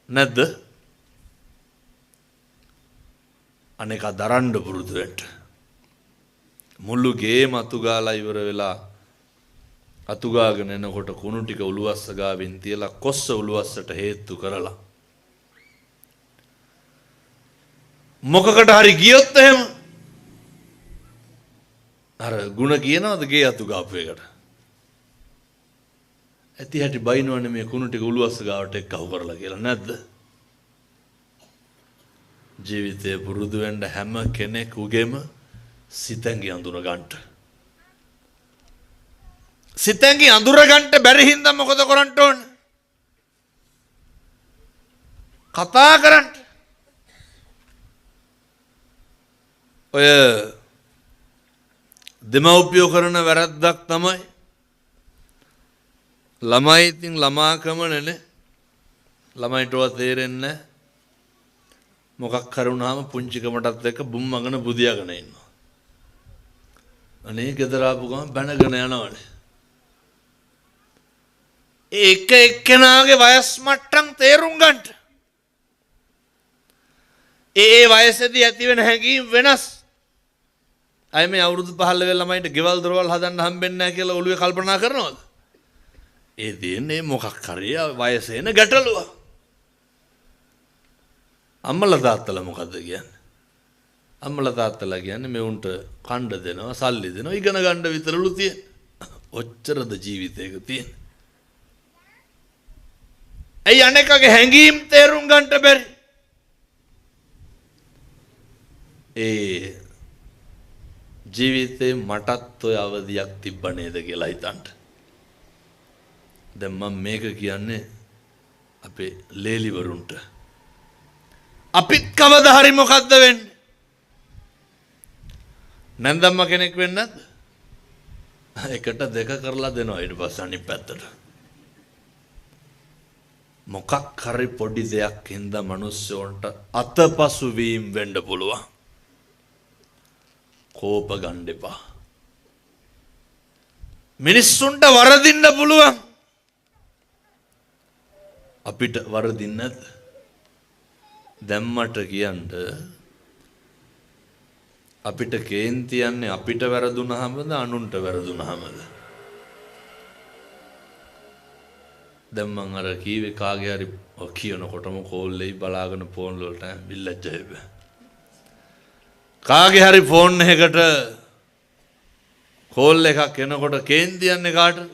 නැද්ද? අනේක දරන්න පුරුදු වෙන්න. මුළු ගේම අතු ගාලා ඉවර වෙලා අතු ගාගෙන එනකොට කුණු ටික උළුවස්ස ගාවින් තියලා කොස්ස උළුවස්සට හේතු කරලා මොකකට හරි ගියොත් එහෙම අර ගුණ කියනවද ගේ අතු ගාපු එකට? ඇති හැටි බයිනවනේ මේ කුණු ටික උළුවස්ස ගාවට එක්ක අහු කරලා කියලා, නැද්ද? ජීවිතේ පුරුදු වෙන්න හැම කෙනෙකුගේම සිතැඟි අඳුර ගන්නට. සිතැඟි අඳුර ගන්නට බැරි හින්දා මොකද කරන්න ඕන? කතා කරන්න. ඔය දෙමව්පියෝ කරන වැරද්දක් තමයි ළමයි ඉතින් ළමාකමනේ. ළමයිට ඔවා තේරෙන්නේ නැහැ. මොකක් හරි වුණාම පුංචිකමටත් එක්ක බුම්මගෙන බුදියාගෙන ඉන්නවා. අනේ ගෙදර ආපු ගමන් බැනගෙන යනවනේ. ඒ එක එක්කෙනාගේ වයස් මට්ටම් තේරුම් ගන්නට. ඒ ඒ වයසේදී ඇති වෙන හැඟීම් වෙනස්. අය මේ අවුරුදු 15 වෙන ළමයින්ට ගෙවල් දොරවල් හදන්න හම්බෙන්නේ නැහැ කියලා ඔළුවේ කල්පනා කරනවද? ඒ තියෙන්නේ මොකක් හරි වයසේ එන ගැටලුව. අම්මලා තාත්තලා මොකද්ද කියන්නේ? අම්මලා තාත්තලා කියන්නේ මෙවුන්ට කණ්ඩ දෙනවා, සල්ලි දෙනවා, ඉගෙන ගන්න විතරලු තියෙන්නේ. ඔච්චරද ජීවිතේක තියෙන්නේ? ඇයි අනේකගේ හැඟීම් තේරුම් ගන්නට බැරි? ඒ ජීවිතේ මටත් ඔය අවධියක් තිබ්බ නේද කියලා හිතන්න. දැන් මම මේක කියන්නේ අපේ ලේලිවරුන්ට. අපිත් කවදා හරි මොකද්ද වෙන්නේ? නැන්දම්ම කෙනෙක් වෙන්නේ නැද්ද? එකට දෙක කරලා දෙනවා ඊට පස්සේ අනිත් පැත්තට. මොකක් හරි පොඩි දෙයක් හින්දා මිනිස්සුන්ට අතපසු වීම වෙන්න පුළුවන්. කෝප ගන්න එපා. මිනිස්සුන්ට වරදින්න පුළුවන්. අපිට වරදින්න නැද්ද? දැන් මට කියන්න, අපිට කේන්ති යන්නේ අපිට වැරදුනහමද අනුන්ට වැරදුනහමද? දැන් මං අර කීවේ කාගේ හරි කියනකොටම කෝල් එයි බලාගෙන ෆෝන් වලට විල්ලජ්ජ වෙයි. කාගේ හරි ෆෝන් එකකට කෝල් එකක් එනකොට කේන්ති යන්නේ කාටද?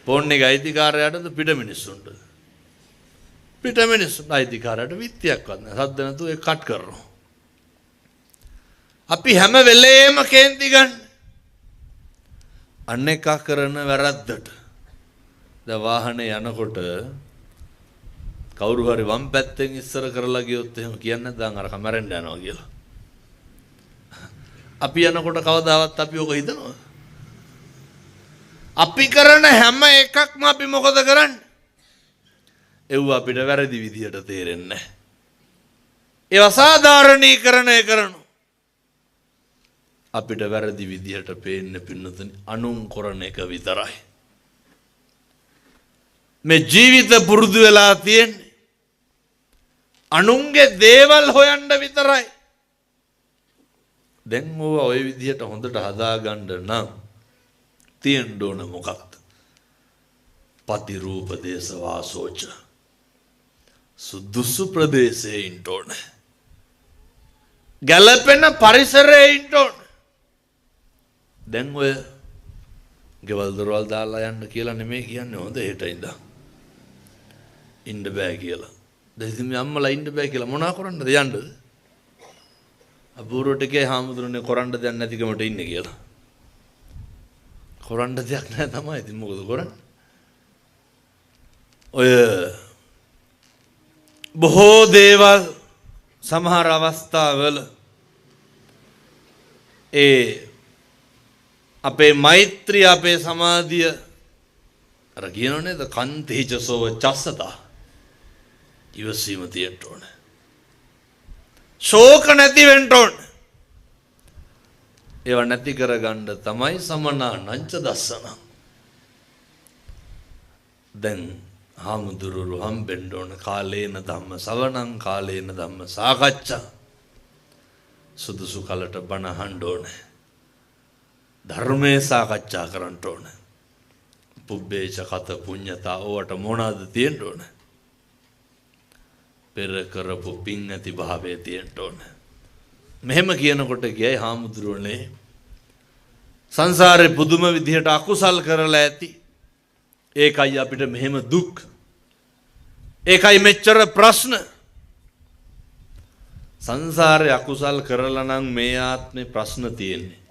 ෆෝන් එකේ අයිතිකාරයාටද පිට මිනිස්සුන්ටද? පිට මිනිස්සුන්ට. අයිතිකාරයාට විත්තියක්වත් නෑ. සද්ද නැතුව ඒක කට් කරනවා. අපි හැම වෙලේම කේන්ති ගන්න. අනේකා කරන වැරද්දට. දැන් වාහනේ යනකොට කවුරු හරි වම් පැත්තෙන් ඉස්සර කරලා ගියොත් එහෙම කියන්නේ නැත්නම් අර කමරෙන්න යනවා කියලා. අපි යනකොට කවදාවත් අපි ඔක හිතනවද? අපි කරන හැම එකක්ම අපි මොකද කරන්නේ? එව්ව අපිට වැරදි විදියට තේරෙන්නේ නැහැ. ඒවා සාධාරණීකරණය කරනවා. අපිට වැරදි විදියට පේන්නේ පින්නතුනි අනුන් කරන එක විතරයි. මේ ජීවිත පුරුදු වෙලා තියෙන්නේ අනුන්ගේ දේවල් හොයන්න විතරයි. දැන් ඕවා ඔය විදියට හොඳට හදාගන්න නම් තියෙන්න ඕන මොකක්ද? පතිරූප දේශ වාසෝච. සුදුසු ප්‍රදේශයේ ඉන්න ඕන. ගැලපෙන පරිසරයේ ඉන්න ඕන. දැන් ඔය ගෙවල් දොරවල් දාලා යන්න කියලා නෙමෙයි කියන්නේ, හොඳ හෙට ඉඳන් ඉන්න බෑ කියලා. දැන් ඉතින් මේ අම්මලා ඉන්න බෑ කියලා මොනා කරන්නද යන්නද? අපූර්වට කියයි හාමුදුරනේ කරන්න දෙයක් නැතිකමට ඉන්නේ කියලා. කරන්න දෙයක් නෑ තමයි. ඉතින් මොකද කරන්නේ? ඔය බොහෝ දේවල් සමහර අවස්ථාවල ඒ අපේ මෛත්‍රිය අපේ සමාධිය අර කියනව නේද, කන්තේචසෝව චස්සතා, ඉවසීම තියෙන්න ඕනේ. ශෝක නැති වෙන්න ඕනේ. ඒවා නැති කරගන්න තමයි සමනානංච දස්සන. දැන් හාමුදුරුවෝ හම්බෙන්න ඕන. කාලේන ධම්ම සවණං කාලේන ධම්ම සාකච්ඡා. සුදුසු කලට බණ අහන්න ඕනේ. ධර්මයේ සාකච්ඡා කරන්න ඕනේ. පුබ්බේච කත පුඤ්ඤතා, ඕවට මොනවාද තියෙන්න ඕනේ? පෙර කරපු පින් ඇති භාවයේ තියෙන්න ඕනේ. මෙහෙම කියනකොට කියයි හාමුදුරුවනේ සංසාරේ පුදුම විදිහට අකුසල් කරලා ඇති. ඒකයි අපිට මෙහෙම දුක්. ඒකයි මෙච්චර ප්‍රශ්න. සංසාරේ අකුසල් කරලා නම් මේ ආත්මේ ප්‍රශ්න තියෙන්නේ.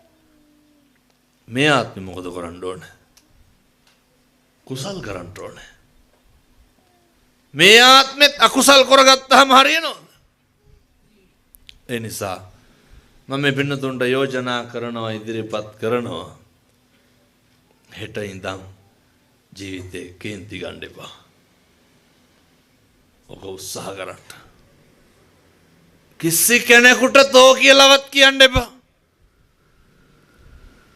මේ ආත්මේ මොකද කරන්න ඕනේ? කුසල් කරන්න ඕනේ. මේ ආත්මෙත් අකුසල් කරගත්තාම හරියනවද? ඒ නිසා මම මේ පින්නතුන්ට යෝජනා කරනවා, ඉදිරිපත් කරනවා, හෙට ඉඳන් ජීවිතේ කේන්ති ගන්න එපා. ඔක උත්සාහ කරන්න. කිසි කෙනෙකුට තෝ කියලාවත් කියන්න එපා.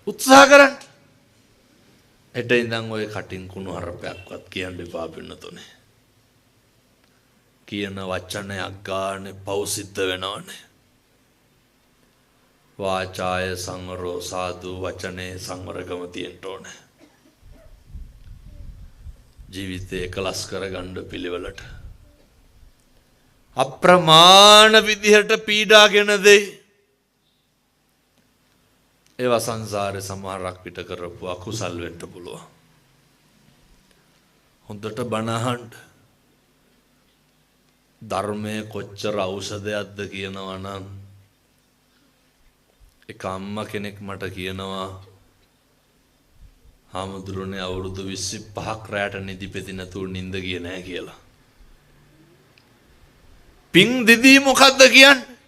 උත්සාහ කරන්න. හෙට ඉඳන් ඔය කටින් කුණු හරපයක්වත් කියන්න එපා පින්නතුනේ. කියන වචනයක් ගානේ පව් සිද්ධ වෙනවනේ. වාචාය සංවරෝ සාදු, වචනේ සංවරකම තියෙන්න ඕනේ. ජීවිතේ එකලස් කරගන්න පිළිවෙලට. අප්‍රමාණ විදිහට පීඩාගෙන දෙයි. ඒවා සංසාරේ සමහරක් විට කරපු අකුසල් වෙන්න පුළුවන්. හොඳට බණ අහන්න. ධර්මයේ කොච්චර ඖෂධයක්ද කියනවා නම්, එක අම්මා කෙනෙක් මට කියනවා, හාමුදුරනේ අවුරුදු 25ක් රැට නිදි පෙති නැතුව නිින්ද ගියේ නෑ කියලා. පින් දිදී මොකද්ද කියන්නේ?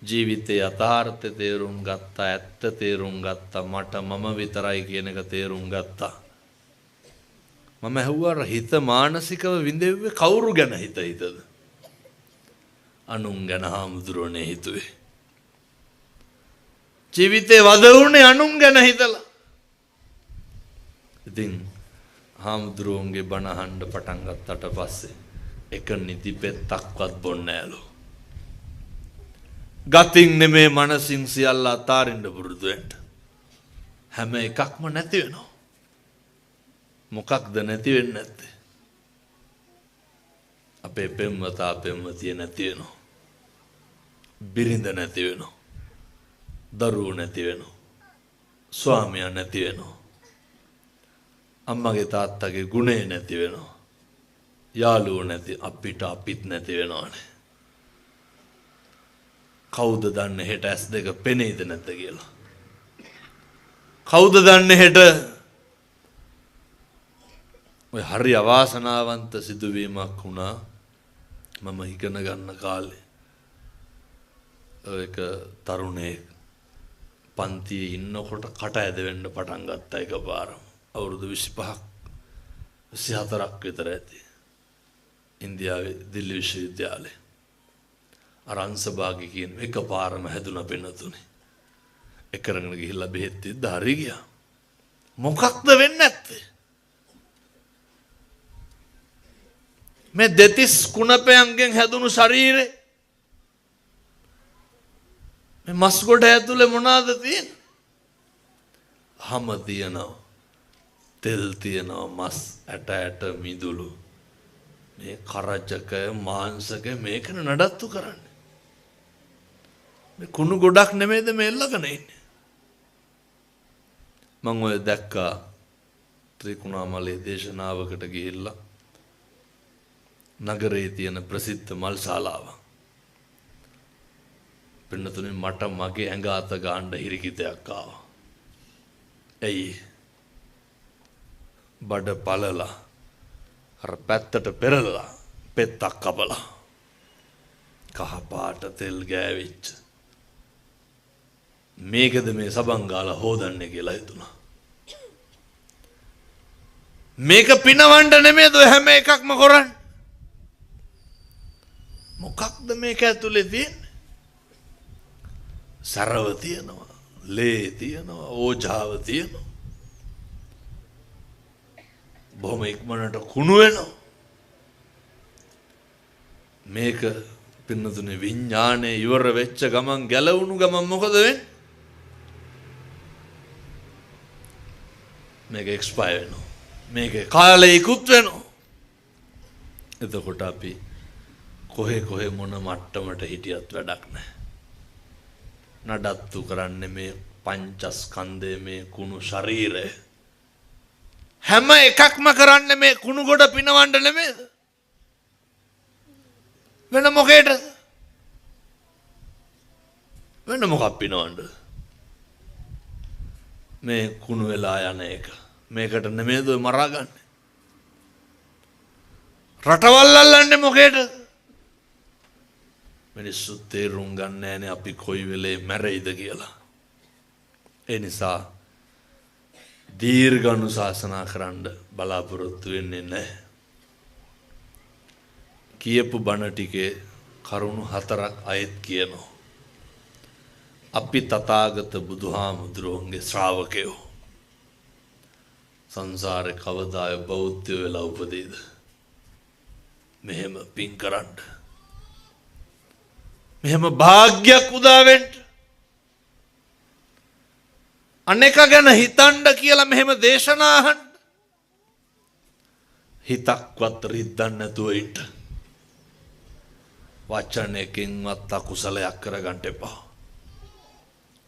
ජීවිතේ යථාර්ථය තේරුම් ගත්තා, ඇත්ත තේරුම් ගත්තා, මට මම විතරයි කියන එක තේරුම් ගත්තා. මම ඇහුවා හිත මානසිකව විඳෙව්වේ කවුරු ගැන හිත හිතද? අනුන් ගැන හාමුදුරනේ හිතුවේ. ජීවිතේ වද වුණේ අනුන් ගැන හිතලා. ඉතින් හාමුදුරුවන්ගේ බණ අහන්න පටන් ගත්තට පස්සේ එක නිදි පෙත්තක්වත් බොන්නේ නෑලු. ගතින් නෙමේ මනසින් සියල්ල අතාරින්න පුරුදු වෙන්න. හැම එකක්ම නැති වෙනවා. මොකක්ද නැති වෙන්නේ නැත්තේ? අපේ පෙම්වතා පෙම්වතිය නැති වෙනවා. බිරිඳ නැති වෙනවා. දරුවෝ නැති වෙනවා. ස්වාමියා නැති වෙනවා. අම්මගේ තාත්තගේ ගුණය නැති වෙනවා. යාළුවෝ නැති, අපිට අපිත් නැති වෙනවානේ. කවුද දන්නේ හෙට ඇස් දෙක පෙනෙයිද නැද්ද කියලා? කවුද දන්නේ හෙට? ඔය හරි අවාසනාවන්ත සිදුවීමක් වුණා මම ඉගෙන ගන්න කාලේ. ඔය එක තරුණයෙක් පන්තියේ ඉන්නකොට කට ඇද වෙන්න පටන් ගත්තා එකපාරම. අවුරුදු 25ක් 24ක් විතර ඇති. ඉන්දියාවේ දිල්ලි විශ්වවිද්‍යාලේ. අර අංශභාගය කියන එකපාරම හැදුනා පෙන්නතුනේ. එක කරගෙන ගිහිල්ලා බෙහෙත් දෙද්ද හරි ගියා. මොකක්ද වෙන්නේ නැත්තේ? මේ දෙතිස් කුණපයන්ගෙන් හැදුණු ශරීරේ මේ මස් ගොඩ ඇතුලේ මොනවාද තියෙන්නේ? හම තියෙනවා, තෙල් තියෙනවා, මස් ඇට ඇට මිදුළු, මේ කරජකය මාංශකය මේකන නඩත්තු කරන්නේ. මේ කුණු ගොඩක් නෙමෙයිද මේ එල්ලගෙන ඉන්නේ? මං ඔය දැක්කා ත්‍රිකුණාමලේ දේශනාවකට ගිහිල්ලා නගරයේ තියෙන ප්‍රසිද්ධ මල් ශාලාව. පින්නතුනේ මට මගේ ඇඟ අත ගන්න හිරිකිතයක් ආවා. ඇයි? බඩ පළලා අර පැත්තට පෙරලලා පෙත්තක් කපලා කහ පාට තෙල් ගෑවිච්ච මේකද මේ සබන් ගාලා හොදන්නේ කියලා හිතුණා. මේක පිනවන්න නෙමෙයිද ඔය හැම එකක්ම කරන්නේ? මොකක්ද මේක ඇතුලේ තියෙන්නේ? සරව තියෙනවා, ලේ තියෙනවා, ඕජාව තියෙනවා. බොහොම ඉක්මනට කුණු වෙනවා. මේක පින්නතුනේ විඥානේ ඉවර වෙච්ච ගමන් ගැලවුණු ගමන් මොකද වෙන්නේ? මේක එක්ස්පයර් වෙනවා. මේක කාලය ඉක්ුත් වෙනවා. එතකොට අපි කොහෙ කොහෙ මොන මට්ටමට හිටියත් වැඩක් නැහැ. නඩත්තු කරන්නේ මේ පංචස්කන්ධය, මේ කුණු ශරීරය. හැම එකක්ම කරන්නේ මේ කුණු ගොඩ පිනවන්න නෙමෙයිද? වෙන මොකේද? වෙන මොකක් පිනවන්නද? මේ කුණු වෙලා යන එක. මේකට නෙමෙයිද ඔය මරාගන්නේ? රටවල් අල්ලන්නේ මොකේද? මිනිස්සු තේරුම් ගන්න නෑනේ අපි කොයි වෙලේ මැරෙයිද කියලා. ඒ නිසා දීර්ඝ අනුශාසනා කරන්න බලාපොරොත්තු වෙන්නේ නැහැ. කියපු බණ ටිකේ කරුණු හතරක් අයෙත් කියනවා. අපි තථාගත බුදුහාමුදුරුවන්ගේ ශ්‍රාවකයෝ. සංසාරේ කවදාය බෞද්ධ වෙලා උපදීද? මෙහෙම පින් කරන්න, මෙහෙම භාග්යක් උදා වෙන්න, අනේක ගැන හිතන්න කියලා මෙහෙම දේශනා අහන්න, හිතක්වත් රිද්දන්න නැතුව ඉන්න. වචනයකින්වත් අකුසලයක් කරගන්න එපා.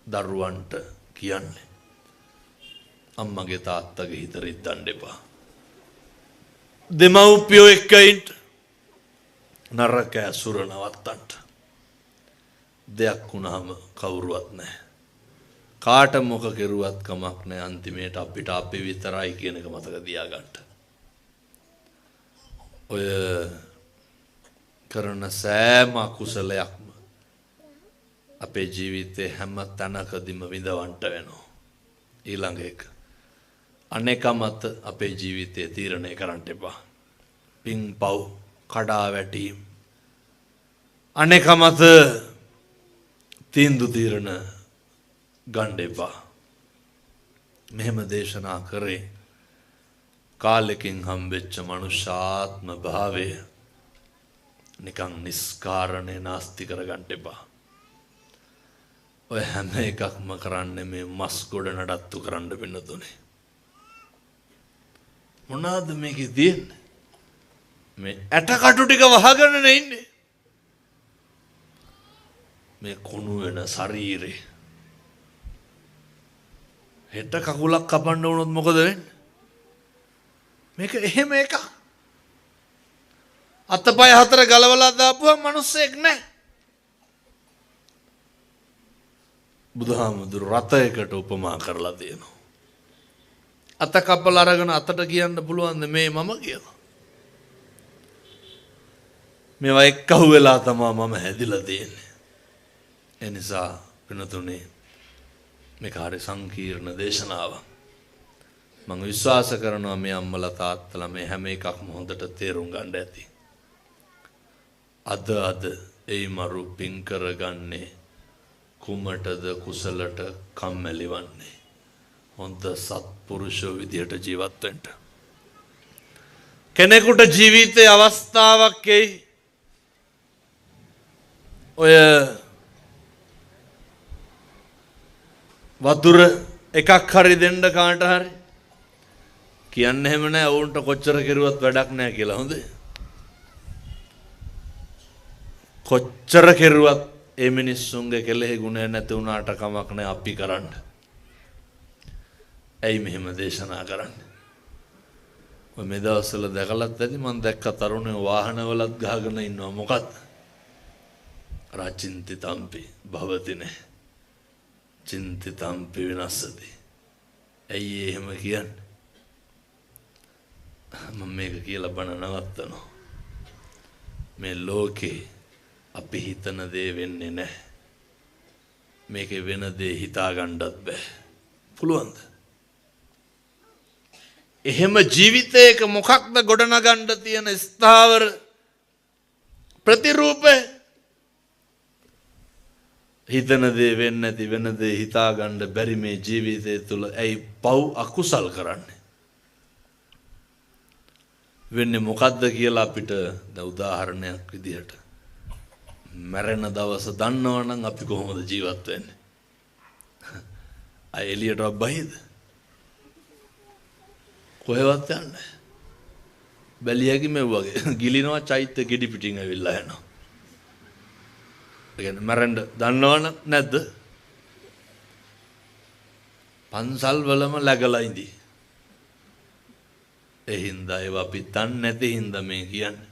දරුවන්ට කියන්නේ අම්මගේ තාත්තගේ හිත රිද්දන්න එපා. දෙමව්පියෝ එක්ක ඉන්න, නරක ඇසුර නවත්තන්න. දෙයක් වුණාම කවුරුවත් නැහැ. කාට මොක කෙරුවත් කමක් නැහැ. අන්තිමේට අපිට අපි විතරයි කියන එක මතක තියාගන්න. ඔය කරන සෑම අකුසලයක්ම අපේ ජීවිතේ හැම තැනකදීම විඳවන්න වෙනවා. ඊළඟ එක, අනේක මත අපේ ජීවිතේ තීරණය කරන්න එපා. පින් පව් කඩා වැටීම් අනේක මත තීන්දුව තීරණ ගන්න එපා. මෙහෙම දේශනා කරේ කාලෙකින් හම්බෙච්ච මනුෂ්‍යාත්ම භාවය නිකන් නිස්කාරණේ නාස්ති කරගන්න එපා. ඔය හැම එකක්ම කරන්නේ මේ මස් ගොඩ නඩත්තු කරන්න වෙනතුනේ. මොනවාද මේකේ තියෙන්නේ? මේ ඇට කටු ටික වහගෙන නේ ඉන්නේ. මේ කුණු වෙන ශරීරේ හෙට කකුලක් කපන්න වුණොත් මොකද වෙන්නේ? මේක එහෙම එකක්. අතපය හතර ගලවලා දාපුවම මිනිස්සෙක් නෑ. බුදුහාමුදුරු රථයකට උපමා කරලා තියෙනවා. අත කපලා අරගෙන අතට කියන්න පුළුවන් මේ මම කියලා. මේවා එක්කහුව වෙලා තමා මම හැදිලා තියෙන්නේ. ඒ නිසා වෙනතුනේ මේක හරි සංකීර්ණ දේශනාවක්. මම විශ්වාස කරනවා මේ අම්මලා තාත්තලා මේ හැම එකක්ම හොඳට තේරුම් ගන්න ඇති. අද අද එයි මරු පින් කරගන්නේ කුමටද කුසලට කම්මැලි වන්නේ? හොඳ සත්පුරුෂ විදියට ජීවත් වෙන්න. කෙනෙකුට ජීවිතයේ අවස්ථාවක් එයි. ඔය වතුර එකක් හරි දෙන්න කාට හරි කියන්න එහෙම නෑ, ඔවුන්ට කොච්චර කෙරුවත් වැඩක් නෑ කියලා. හොඳේ, කොච්චර කෙරුවත් ඒ මිනිස්සුන්ගේ කෙලෙහි ගුණය නැති වුණාට කමක් නෑ, අපි කරන්න. ඇයි මෙහෙම දේශනා කරන්නේ? ඔය මේ දවස්වල දැකලත් ඇති මං දැක්ක තරුණයෝ වාහනවලත් ගහගෙන ඉන්නවා. මොකද්ද? රචින්තිතම්පි භවතිනේ චින්තිතම්පි විනස්සති. ඇයි එහෙම කියන්නේ? මම මේක කියලා බණ නවත්තනවා. මේ ලෝකේ අපි හිතන දේ වෙන්නේ නැහැ. මේකේ වෙන දේ හිතා ගන්නත් බෑ. පුළුවන්ද? එහෙම ජීවිතයක මොකක්ද ගොඩනගන්න තියෙන ස්ථාවර ප්‍රතිරූපය? හිතන දේ වෙන්නේ නැති වෙන දේ හිතා ගන්න බැරි මේ ජීවිතය තුළ ඇයි පව් අකුසල් කරන්නේ? වෙන්නේ මොකද්ද කියලා අපිට දැන් උදාහරණයක් විදිහට මැරෙන දවස දන්නවනම් අපි කොහොමද ජීවත් වෙන්නේ? අය එළියටවත් බහිද? කොහෙවත් යන්නේ බැලියකි මෙව් වගේ ගිලිනවා චෛත්‍ය ගෙඩි පිටින් ඇවිල්ලා යනවා. ඒ කියන්නේ මැරෙන්න දන්නවනම් නැද්ද? පන්සල් වලම läගලා ඉඳි. ඒ හින්දා ඒවා අපි දන්නේ නැති හින්දා මේ කියන්නේ.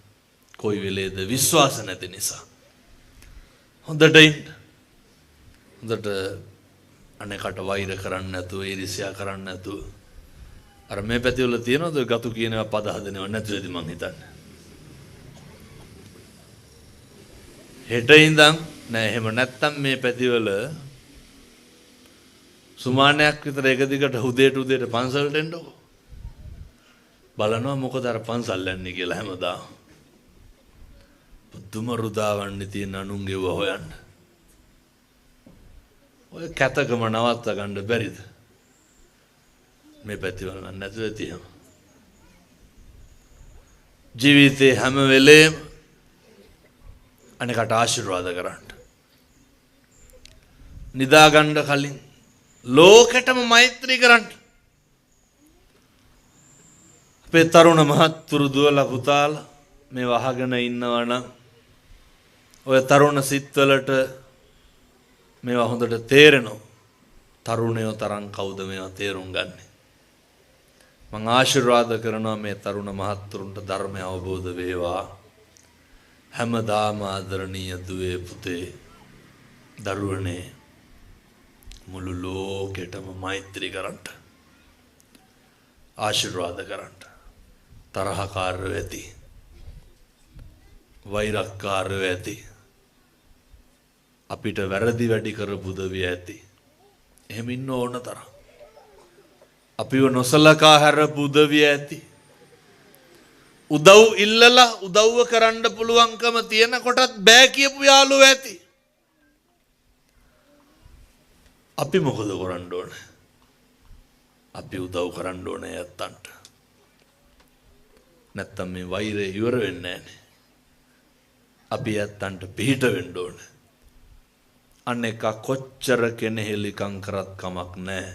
කොයි වෙලේද විශ්වාස නැති නිසා. හොඳට ඉන්න. හොඳට අනේකට වෛර කරන්නේ නැතුව, ඊර්ෂ්‍යා කරන්නේ නැතුව. අර මේ පැති වල තියෙනවද ඔය ගතු කියන ඒවා පද හදනව නැතුව ඇති මං හිතන්නේ. හෙට ඉඳන් නෑ එහෙම නැත්තම් මේ පැතිවල සුමානයක් විතර එක දිගට උදේට උදේට පන්සලට එන්නකෝ. බලනවා මොකද අර පන්සල් යන්නේ කියලා හැමදාම. පුදුම රුදාවන්නේ තියෙන අනුන්ගේ ඒවා හොයන්න. ඔය කැතකම නවත්ත ගන්න බැරිද? මේ පැතිවල නම් නැතුව ඇති එහෙම. ජීවිතේ හැම වෙලේම අනෙකට ආශිර්වාද කරන්න. නිදා ගන්න කලින් ලෝකෙටම මෛත්‍රී කරන්න. අපේ තරුණ මහත්තුරු දුවලා පුතාලා මේ වහගෙන ඉන්නවා නම් ඔය තරුණ සිත්වලට මේවා හොඳට තේරෙනවා. තරුණයෝ තරම් කවුද මේවා තේරුම් ගන්නෙ? මං ආශිර්වාද කරනවා මේ තරුණ මහත්තුරුන්ට ධර්මය අවබෝධ වේවා. හැමදාම ආදරණීය දුවේ පුතේ දරුවනේ මුළු ලෝකෙටම මෛත්‍රී කරන්න, ආශිර්වාද කරන්න. තරහකාරයෝ ඇති, වෛරක්කාරයෝ ඇති, අපිට වැරදි වැඩි කරපු උදවිය ඇති. එහෙම ඉන්න ඕන තරම්. අපිව නොසලකා හැරපු උදවිය ඇති. උදව් ඉල්ලලා උදව්ව කරන්න පුළුවන්කම තියෙන කොටත් බෑ කියපු යාළුවෝ ඇති. අපි මොකද කරන්න ඕනේ? අපි උදව් කරන්න ඕනේ ඇත්තන්ට. නැත්තම් මේ වෛරය ඉවර වෙන්නේ නෑනේ. අපි ඇත්තන්ට පිහිට වෙන්න ඕනේ. අන්න එක කොච්චර කෙනෙහිලිකම් කරත් කමක් නෑ.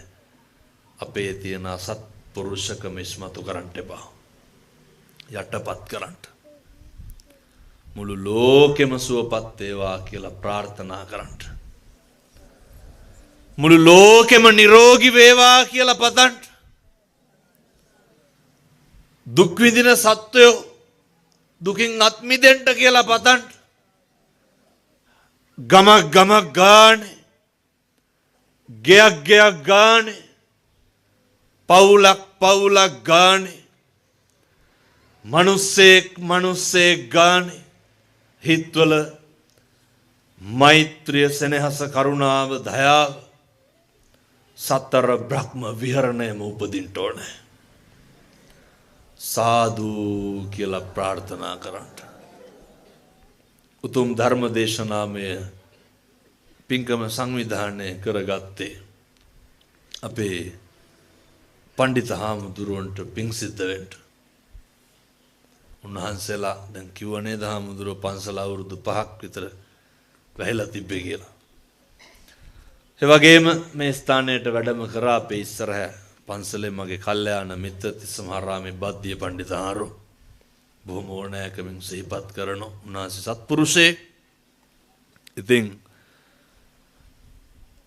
අපේ තියෙන අසත්පුරුෂකම ඉස්මතු කරන්න එපා. යටපත් කරන්න. මුළු ලෝකෙම සුවපත් වේවා කියලා ප්‍රාර්ථනා කරන්න. මුළු ලෝකෙම නිරෝගී වේවා කියලා පතන්න. දුක් විඳින සත්වයෝ දුකින් අත් මිදෙන්න කියලා පතන්න. ගමක් ගමක් ගානේ, ගෙයක් ගෙයක් ගානේ, පවුලක් පවුලක් ගානේ, මනුස්සයෙක් මනුස්සයෙක් ගානේ හිත්වල මෛත්‍රිය, සෙනෙහස, කරුණාව, දයාව සතර බ්‍රහ්ම විහරණයම උපදින්න ඕනේ. සාදු කියලා ප්‍රාර්ථනා කරන්න. උතුම් ධර්ම දේශනාමය පින්කම සංවිධානය කරගත්තේ අපේ පණ්ඩිත හාමුදුරුවන්ට පින් සිද්ධ වෙන්න. උන්වහන්සේලා දැන් කිව්ව නේද හාමුදුරුවෝ පන්සල අවුරුදු 5ක් විතර වැහිලා තිබ්බේ කියලා. ඒ වගේම මේ ස්ථානයට වැඩම කරා අපේ ඉස්සරහ පන්සලේ මගේ කල්යාණ මිත්‍ර තිස්සමහාරාමේ බද්දිය පණ්ඩිත හාමුදුරුවෝ බොහොම ඕනෑකමින් සිහිපත් කරන උන්වහන්සේ සත්පුරුෂයෙක්. ඉතින්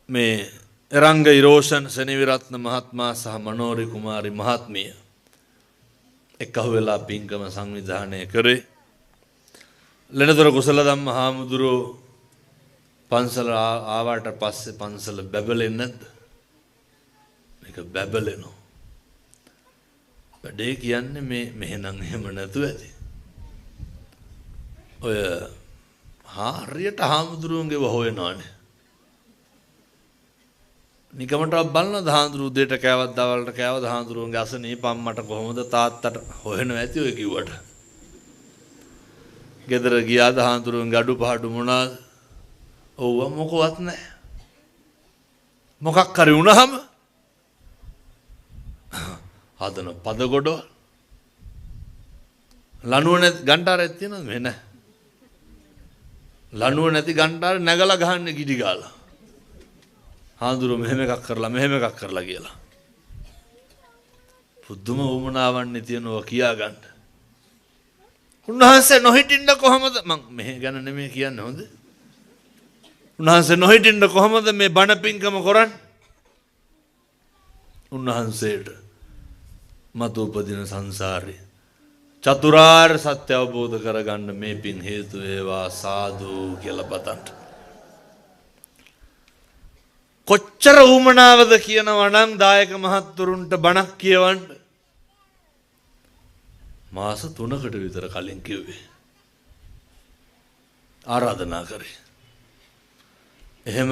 මේ එරංග ඉරෝෂන් සෙනවිරත්න මහත්මයා සහ මනෝරි කුමාරි මහත්මිය එක්කහු වෙලා පින්කම සංවිධානය කරේ. ලෙනතොර කුසල ධම්ම හාමුදුරුවෝ පන්සල ආවට පස්සේ පන්සල බැබලෙන්නේ නැද්ද? මේක බැබලෙනවා. වැඩේ කියන්නේ මේ මෙහෙනම් එහෙම නැතුව ඇති. ඔය හරියට හාමුදුරුවන්ගේ හොයනවානේ. නිකමට බලනද හාමුදුරුවෝ උදේට කෑවත් දවල්ට කෑවද හාමුදුරුවන්ගේ අසනීප අම්මට කොහොමද තාත්තට හොයනවා ඇති ඔය කිව්වට. ගෙදර ගියාද හාමුදුරුවන්ගේ අඩුපාඩු මොනවාද? ඔව්ව මොකවත් නැහැ. මොකක් හරි වුණාම හදන පද ගොඩවල් ලණුව නැති ගණ්ඩාරයක් තියෙනවද මෙහෙ නැහැ. ලණුව නැති ගණ්ඩාර නැගලා ගහන්නේ ගිඩි ගාලා. හාමුදුරුවෝ මෙහෙම එකක් කරලා මෙහෙම එකක් කරලා කියලා. පුදුම වුමනාවන්නේ තියෙනවා කියා ගන්න. උන්වහන්සේ නොහිටින්න කොහමද? මං මෙහෙ ගැන නෙමෙයි කියන්නේ හොඳ. උන්වහන්සේ නොහිටින්න කොහමද මේ බණ පින්කම කරන්නේ? උන්වහන්සේට මතු උපදින සංසාරේ චතුරාර්ය සත්‍ය අවබෝධ කරගන්න මේ පින් හේතු වේවා සාදු කියලා පතන්න. කොච්චර වුමනාවද කියනවා නම් දායක මහත්තුරුන්ට බණක් කියවන්න මාස 3කට විතර කලින් කිව්වේ. ආරාධනා කරේ. එහෙම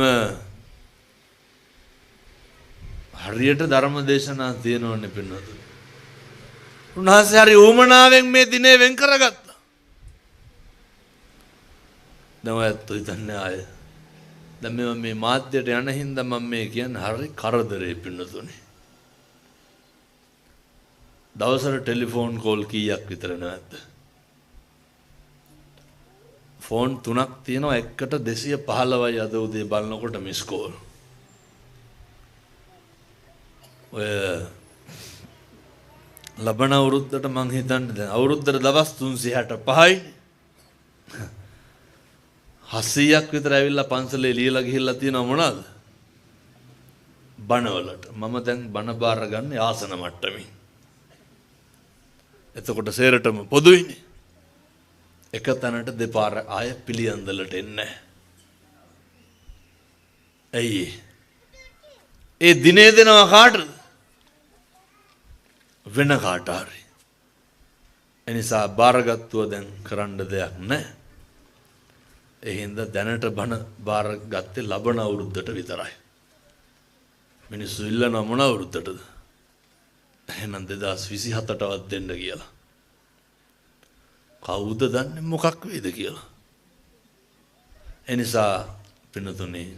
හරියට ධර්ම දේශනා තියෙනවනේ පින්වතුනි. උන්වහන්සේ හරි ඌමනාවෙන් මේ දිනේ වෙන් කරගත්තා. දැන් ඔයත් හිතන්නේ ආය. දැන් මම මේ මාධ්‍යයට යන හින්දා මම මේ කියන්නේ හරි කරදරේ පින්නතුනේ. දවසට ටෙලිෆෝන් කෝල් කීයක් විතර නැද්ද? ෆෝන් 3ක් තියෙනවා එකට 215යි අද උදේ බලනකොට මිස් කෝල්. ඔය ලබන අවුරුද්දට මං හිතන්නේ දැන් අවුරුද්දට දවස් 365යි 700ක් විතර ඇවිල්ලා පන්සලේ ලියලා ගිහිල්ලා තියෙනව මොනවාද? බණවලට. මම දැන් බණ බාර ගන්න ආසන මට්ටමින්. එතකොට සේරටම පොදුයිනේ. එක තැනට දෙපාර ආය පිළියන්දලට එන්නේ නැහැ. ඇයි ඒ දිනේ දෙනවා කාටද? වෙන කාට හරි. එනිසා බාරගත්තුව දැන් කරන්න දෙයක් නැහැ. ඒ හින්දා දැනට බණ බාරගත්තේ ලබන අවුරුද්දට විතරයි. මිනිස්සු ඉල්ලනවා මොන අවුරුද්දටද? එහෙනම් 2027ටවත් දෙන්න කියලා. කවුද දන්නේ මොකක් වේද කියලා. එනිසා පින්නතුනේ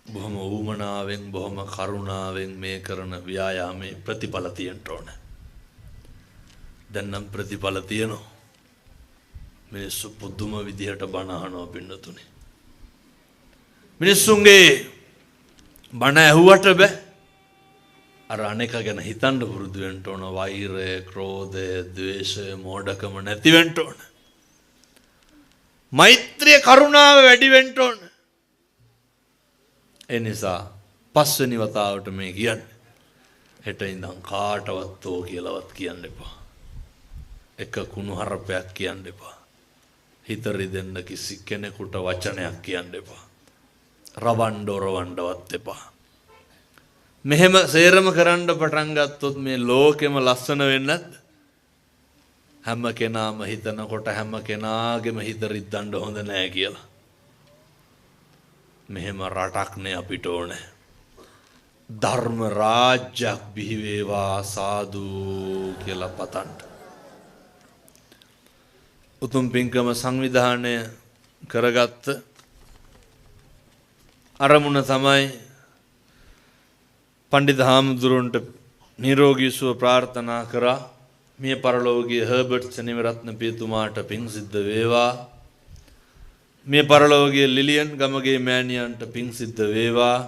බොහොම ඌමනාවෙන් බොහොම කරුණාවෙන් මේ කරන ව්‍යායාමේ ප්‍රතිඵල තියෙන්න ඕන. දැන් නම් ප්‍රතිඵල තියෙනවා. මිනිස්සු පුදුම විදිහට බණ අහනවා පින්නතුනේ. මිනිස්සුන්ගේ බණ ඇහුවට බෑ. අර අනේක ගැන හිතන්න පුරුදු වෙන්න ඕන. වෛරය, ක්‍රෝධය, ද්වේෂය, මෝඩකම නැති වෙන්න ඕන. මෛත්‍රිය, කරුණාව වැඩි වෙන්න ඕන. ඒ නිසා පස්වෙනි වතාවට මේ කියන්නේ හෙට ඉඳන් කාටවත් ඕ කියලාවත් කියන්න එපා. එක කුණු හරපයක් කියන්න එපා. හිත රිදෙන්න කිසි කෙනෙකුට වචනයක් කියන්න එපා. රවණ්ඩ ඔරවණ්ඩවත් එපා. මෙහෙම සේරම කරන්න පටන් ගත්තොත් මේ ලෝකෙම ලස්සන වෙන්නේ නැද්ද? හැම කෙනාම හිතනකොට හැම කෙනාගේම හිත රිද්දන්න හොඳ නෑ කියලා. මෙහෙම රටක් නේ අපිට ඕනේ. ධර්ම රාජ්‍යයක් බිහි වේවා සාදු කියලා පතන්න. උතුම් පින්කම සංවිධානය කරගත්ත අරමුණ තමයි පණ්ඩිත හාමුදුරුවන්ට නිරෝගී සුව ප්‍රාර්ථනා කරා. මිය පරලෝකීය හර්බර්ට් සෙනවිරත්න පියතුමාට පින් සිද්ධ වේවා. මිය පරලෝකීය ලිලියන් ගමගේ මෑණියන්ට පින් සිද්ධ වේවා.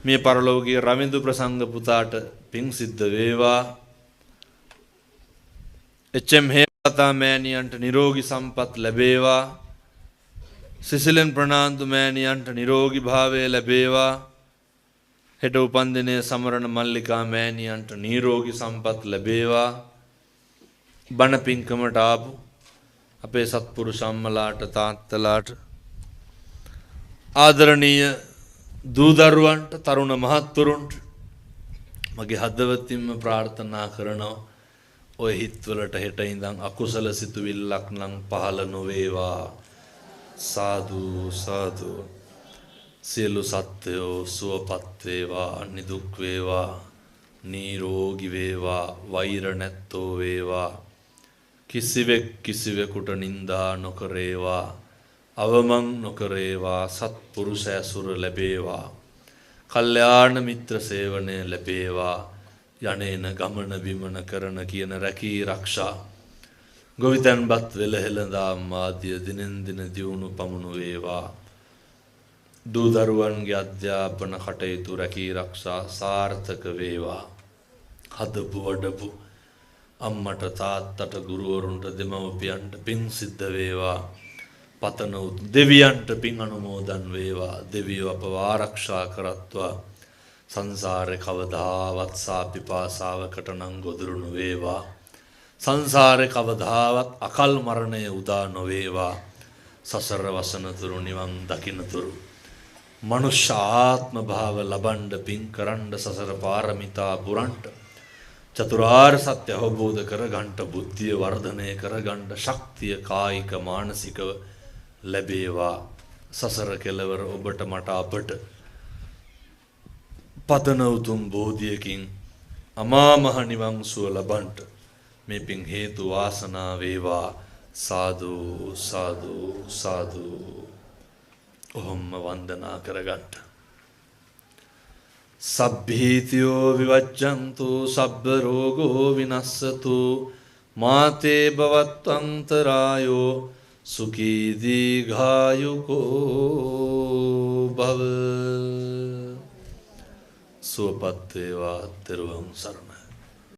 මිය පරලෝකීය රමින්දු ප්‍රසංග පුතාට පින් සිද්ධ වේවා. එච්.එම්. හේමලතා මෑණියන්ට නිරෝගී සම්පත් ලැබේවා. සිසිලෙන් ප්‍රනාන්දු මෑණියන්ට නිරෝගී භාවය ලැබේවා. හෙට උපන්දිනය සමරන මල්ලිකා මෑණියන්ට නිරෝගී සම්පත් ලැබේවා. බණ පින්කමට ආපු අපේ සත්පුරුෂ අම්මලාට තාත්තලාට ආදරණීය දූ දරුවන්ට තරුණ මහත්වරුන්ට මගේ හදවතින්ම ප්‍රාර්ථනා කරනවා, ඔය හිත්වලට හෙට ඉඳන් අකුසල සිතුවිල්ලක් නම් පහළ නොවේවා. සාදු සාදු. සියලු සත්වයෝ සුවපත් වේවා, නිදුක් වේවා, නිරෝගී වේවා, වෛර නැත්තෝ වේවා, කිසිවෙක් කිසිවෙකුට නිന്ദා නොකරේවා, අවමං නොකරේවා, සත්පුරුෂ ඇසුර ලැබේවා, කල්යාණ මිත්‍ර සේවනය ලැබේවා, යන්නේන ගමන බිමන කරන කියන රැකී රක්ෂා ගොවිතැන්පත් වෙලහෙළඳාම් ආදිය දිනෙන් දින දියුණු පමුණු වේවා. දූ දරුවන්ගේ අධ්‍යාපන කටයුතු රැකී රක්ෂා සාර්ථක වේවා. හදපු වඩපු අම්මට තාත්තට ගුරුවරුන්ට දෙමව්පියන්ට පින් සිද්ධ වේවා. පතන දෙවියන්ට පින් අනුමෝදන් වේවා. දෙවියෝ අපව ආරක්ෂා කරත්වා. සංසාරේ කවදාවත් සාපිපාසාවකට නම් ගොදුරු නොවේවා. සංසාරේ කවදාවත් අකල් මරණය උදා නොවේවා. සසර වසනතුරු නිවන් දකින්නතුරු මනුෂ්‍ය ආත්ම භාව ලබන්න පින් කරන්න සසර පාරමිතා පුරන්ට චතුරාර්ය සත්‍ය අවබෝධ කරගන්නට බුද්ධිය වර්ධනය කරගන්න ශක්තිය කායික මානසිකව ලැබේවා. සසර කෙලවර ඔබට මට අපට පතන උතුම් බෝධියකින් අමා මහ නිවන් සුව ලබන්නට මේ පින් හේතු වාසනා වේවා. සාදු සාදු සාදු. ඔහොම වන්දනා කරගන්න. සබ්බීතියෝ විවජ්ජන්තු සබ්බ රෝගෝ විනස්සතු මාතේ භවත්වන්තරායෝ සුඛී දීඝායුකෝ භව. සුවපත් වේවා. තෙරුවන් සරණයි.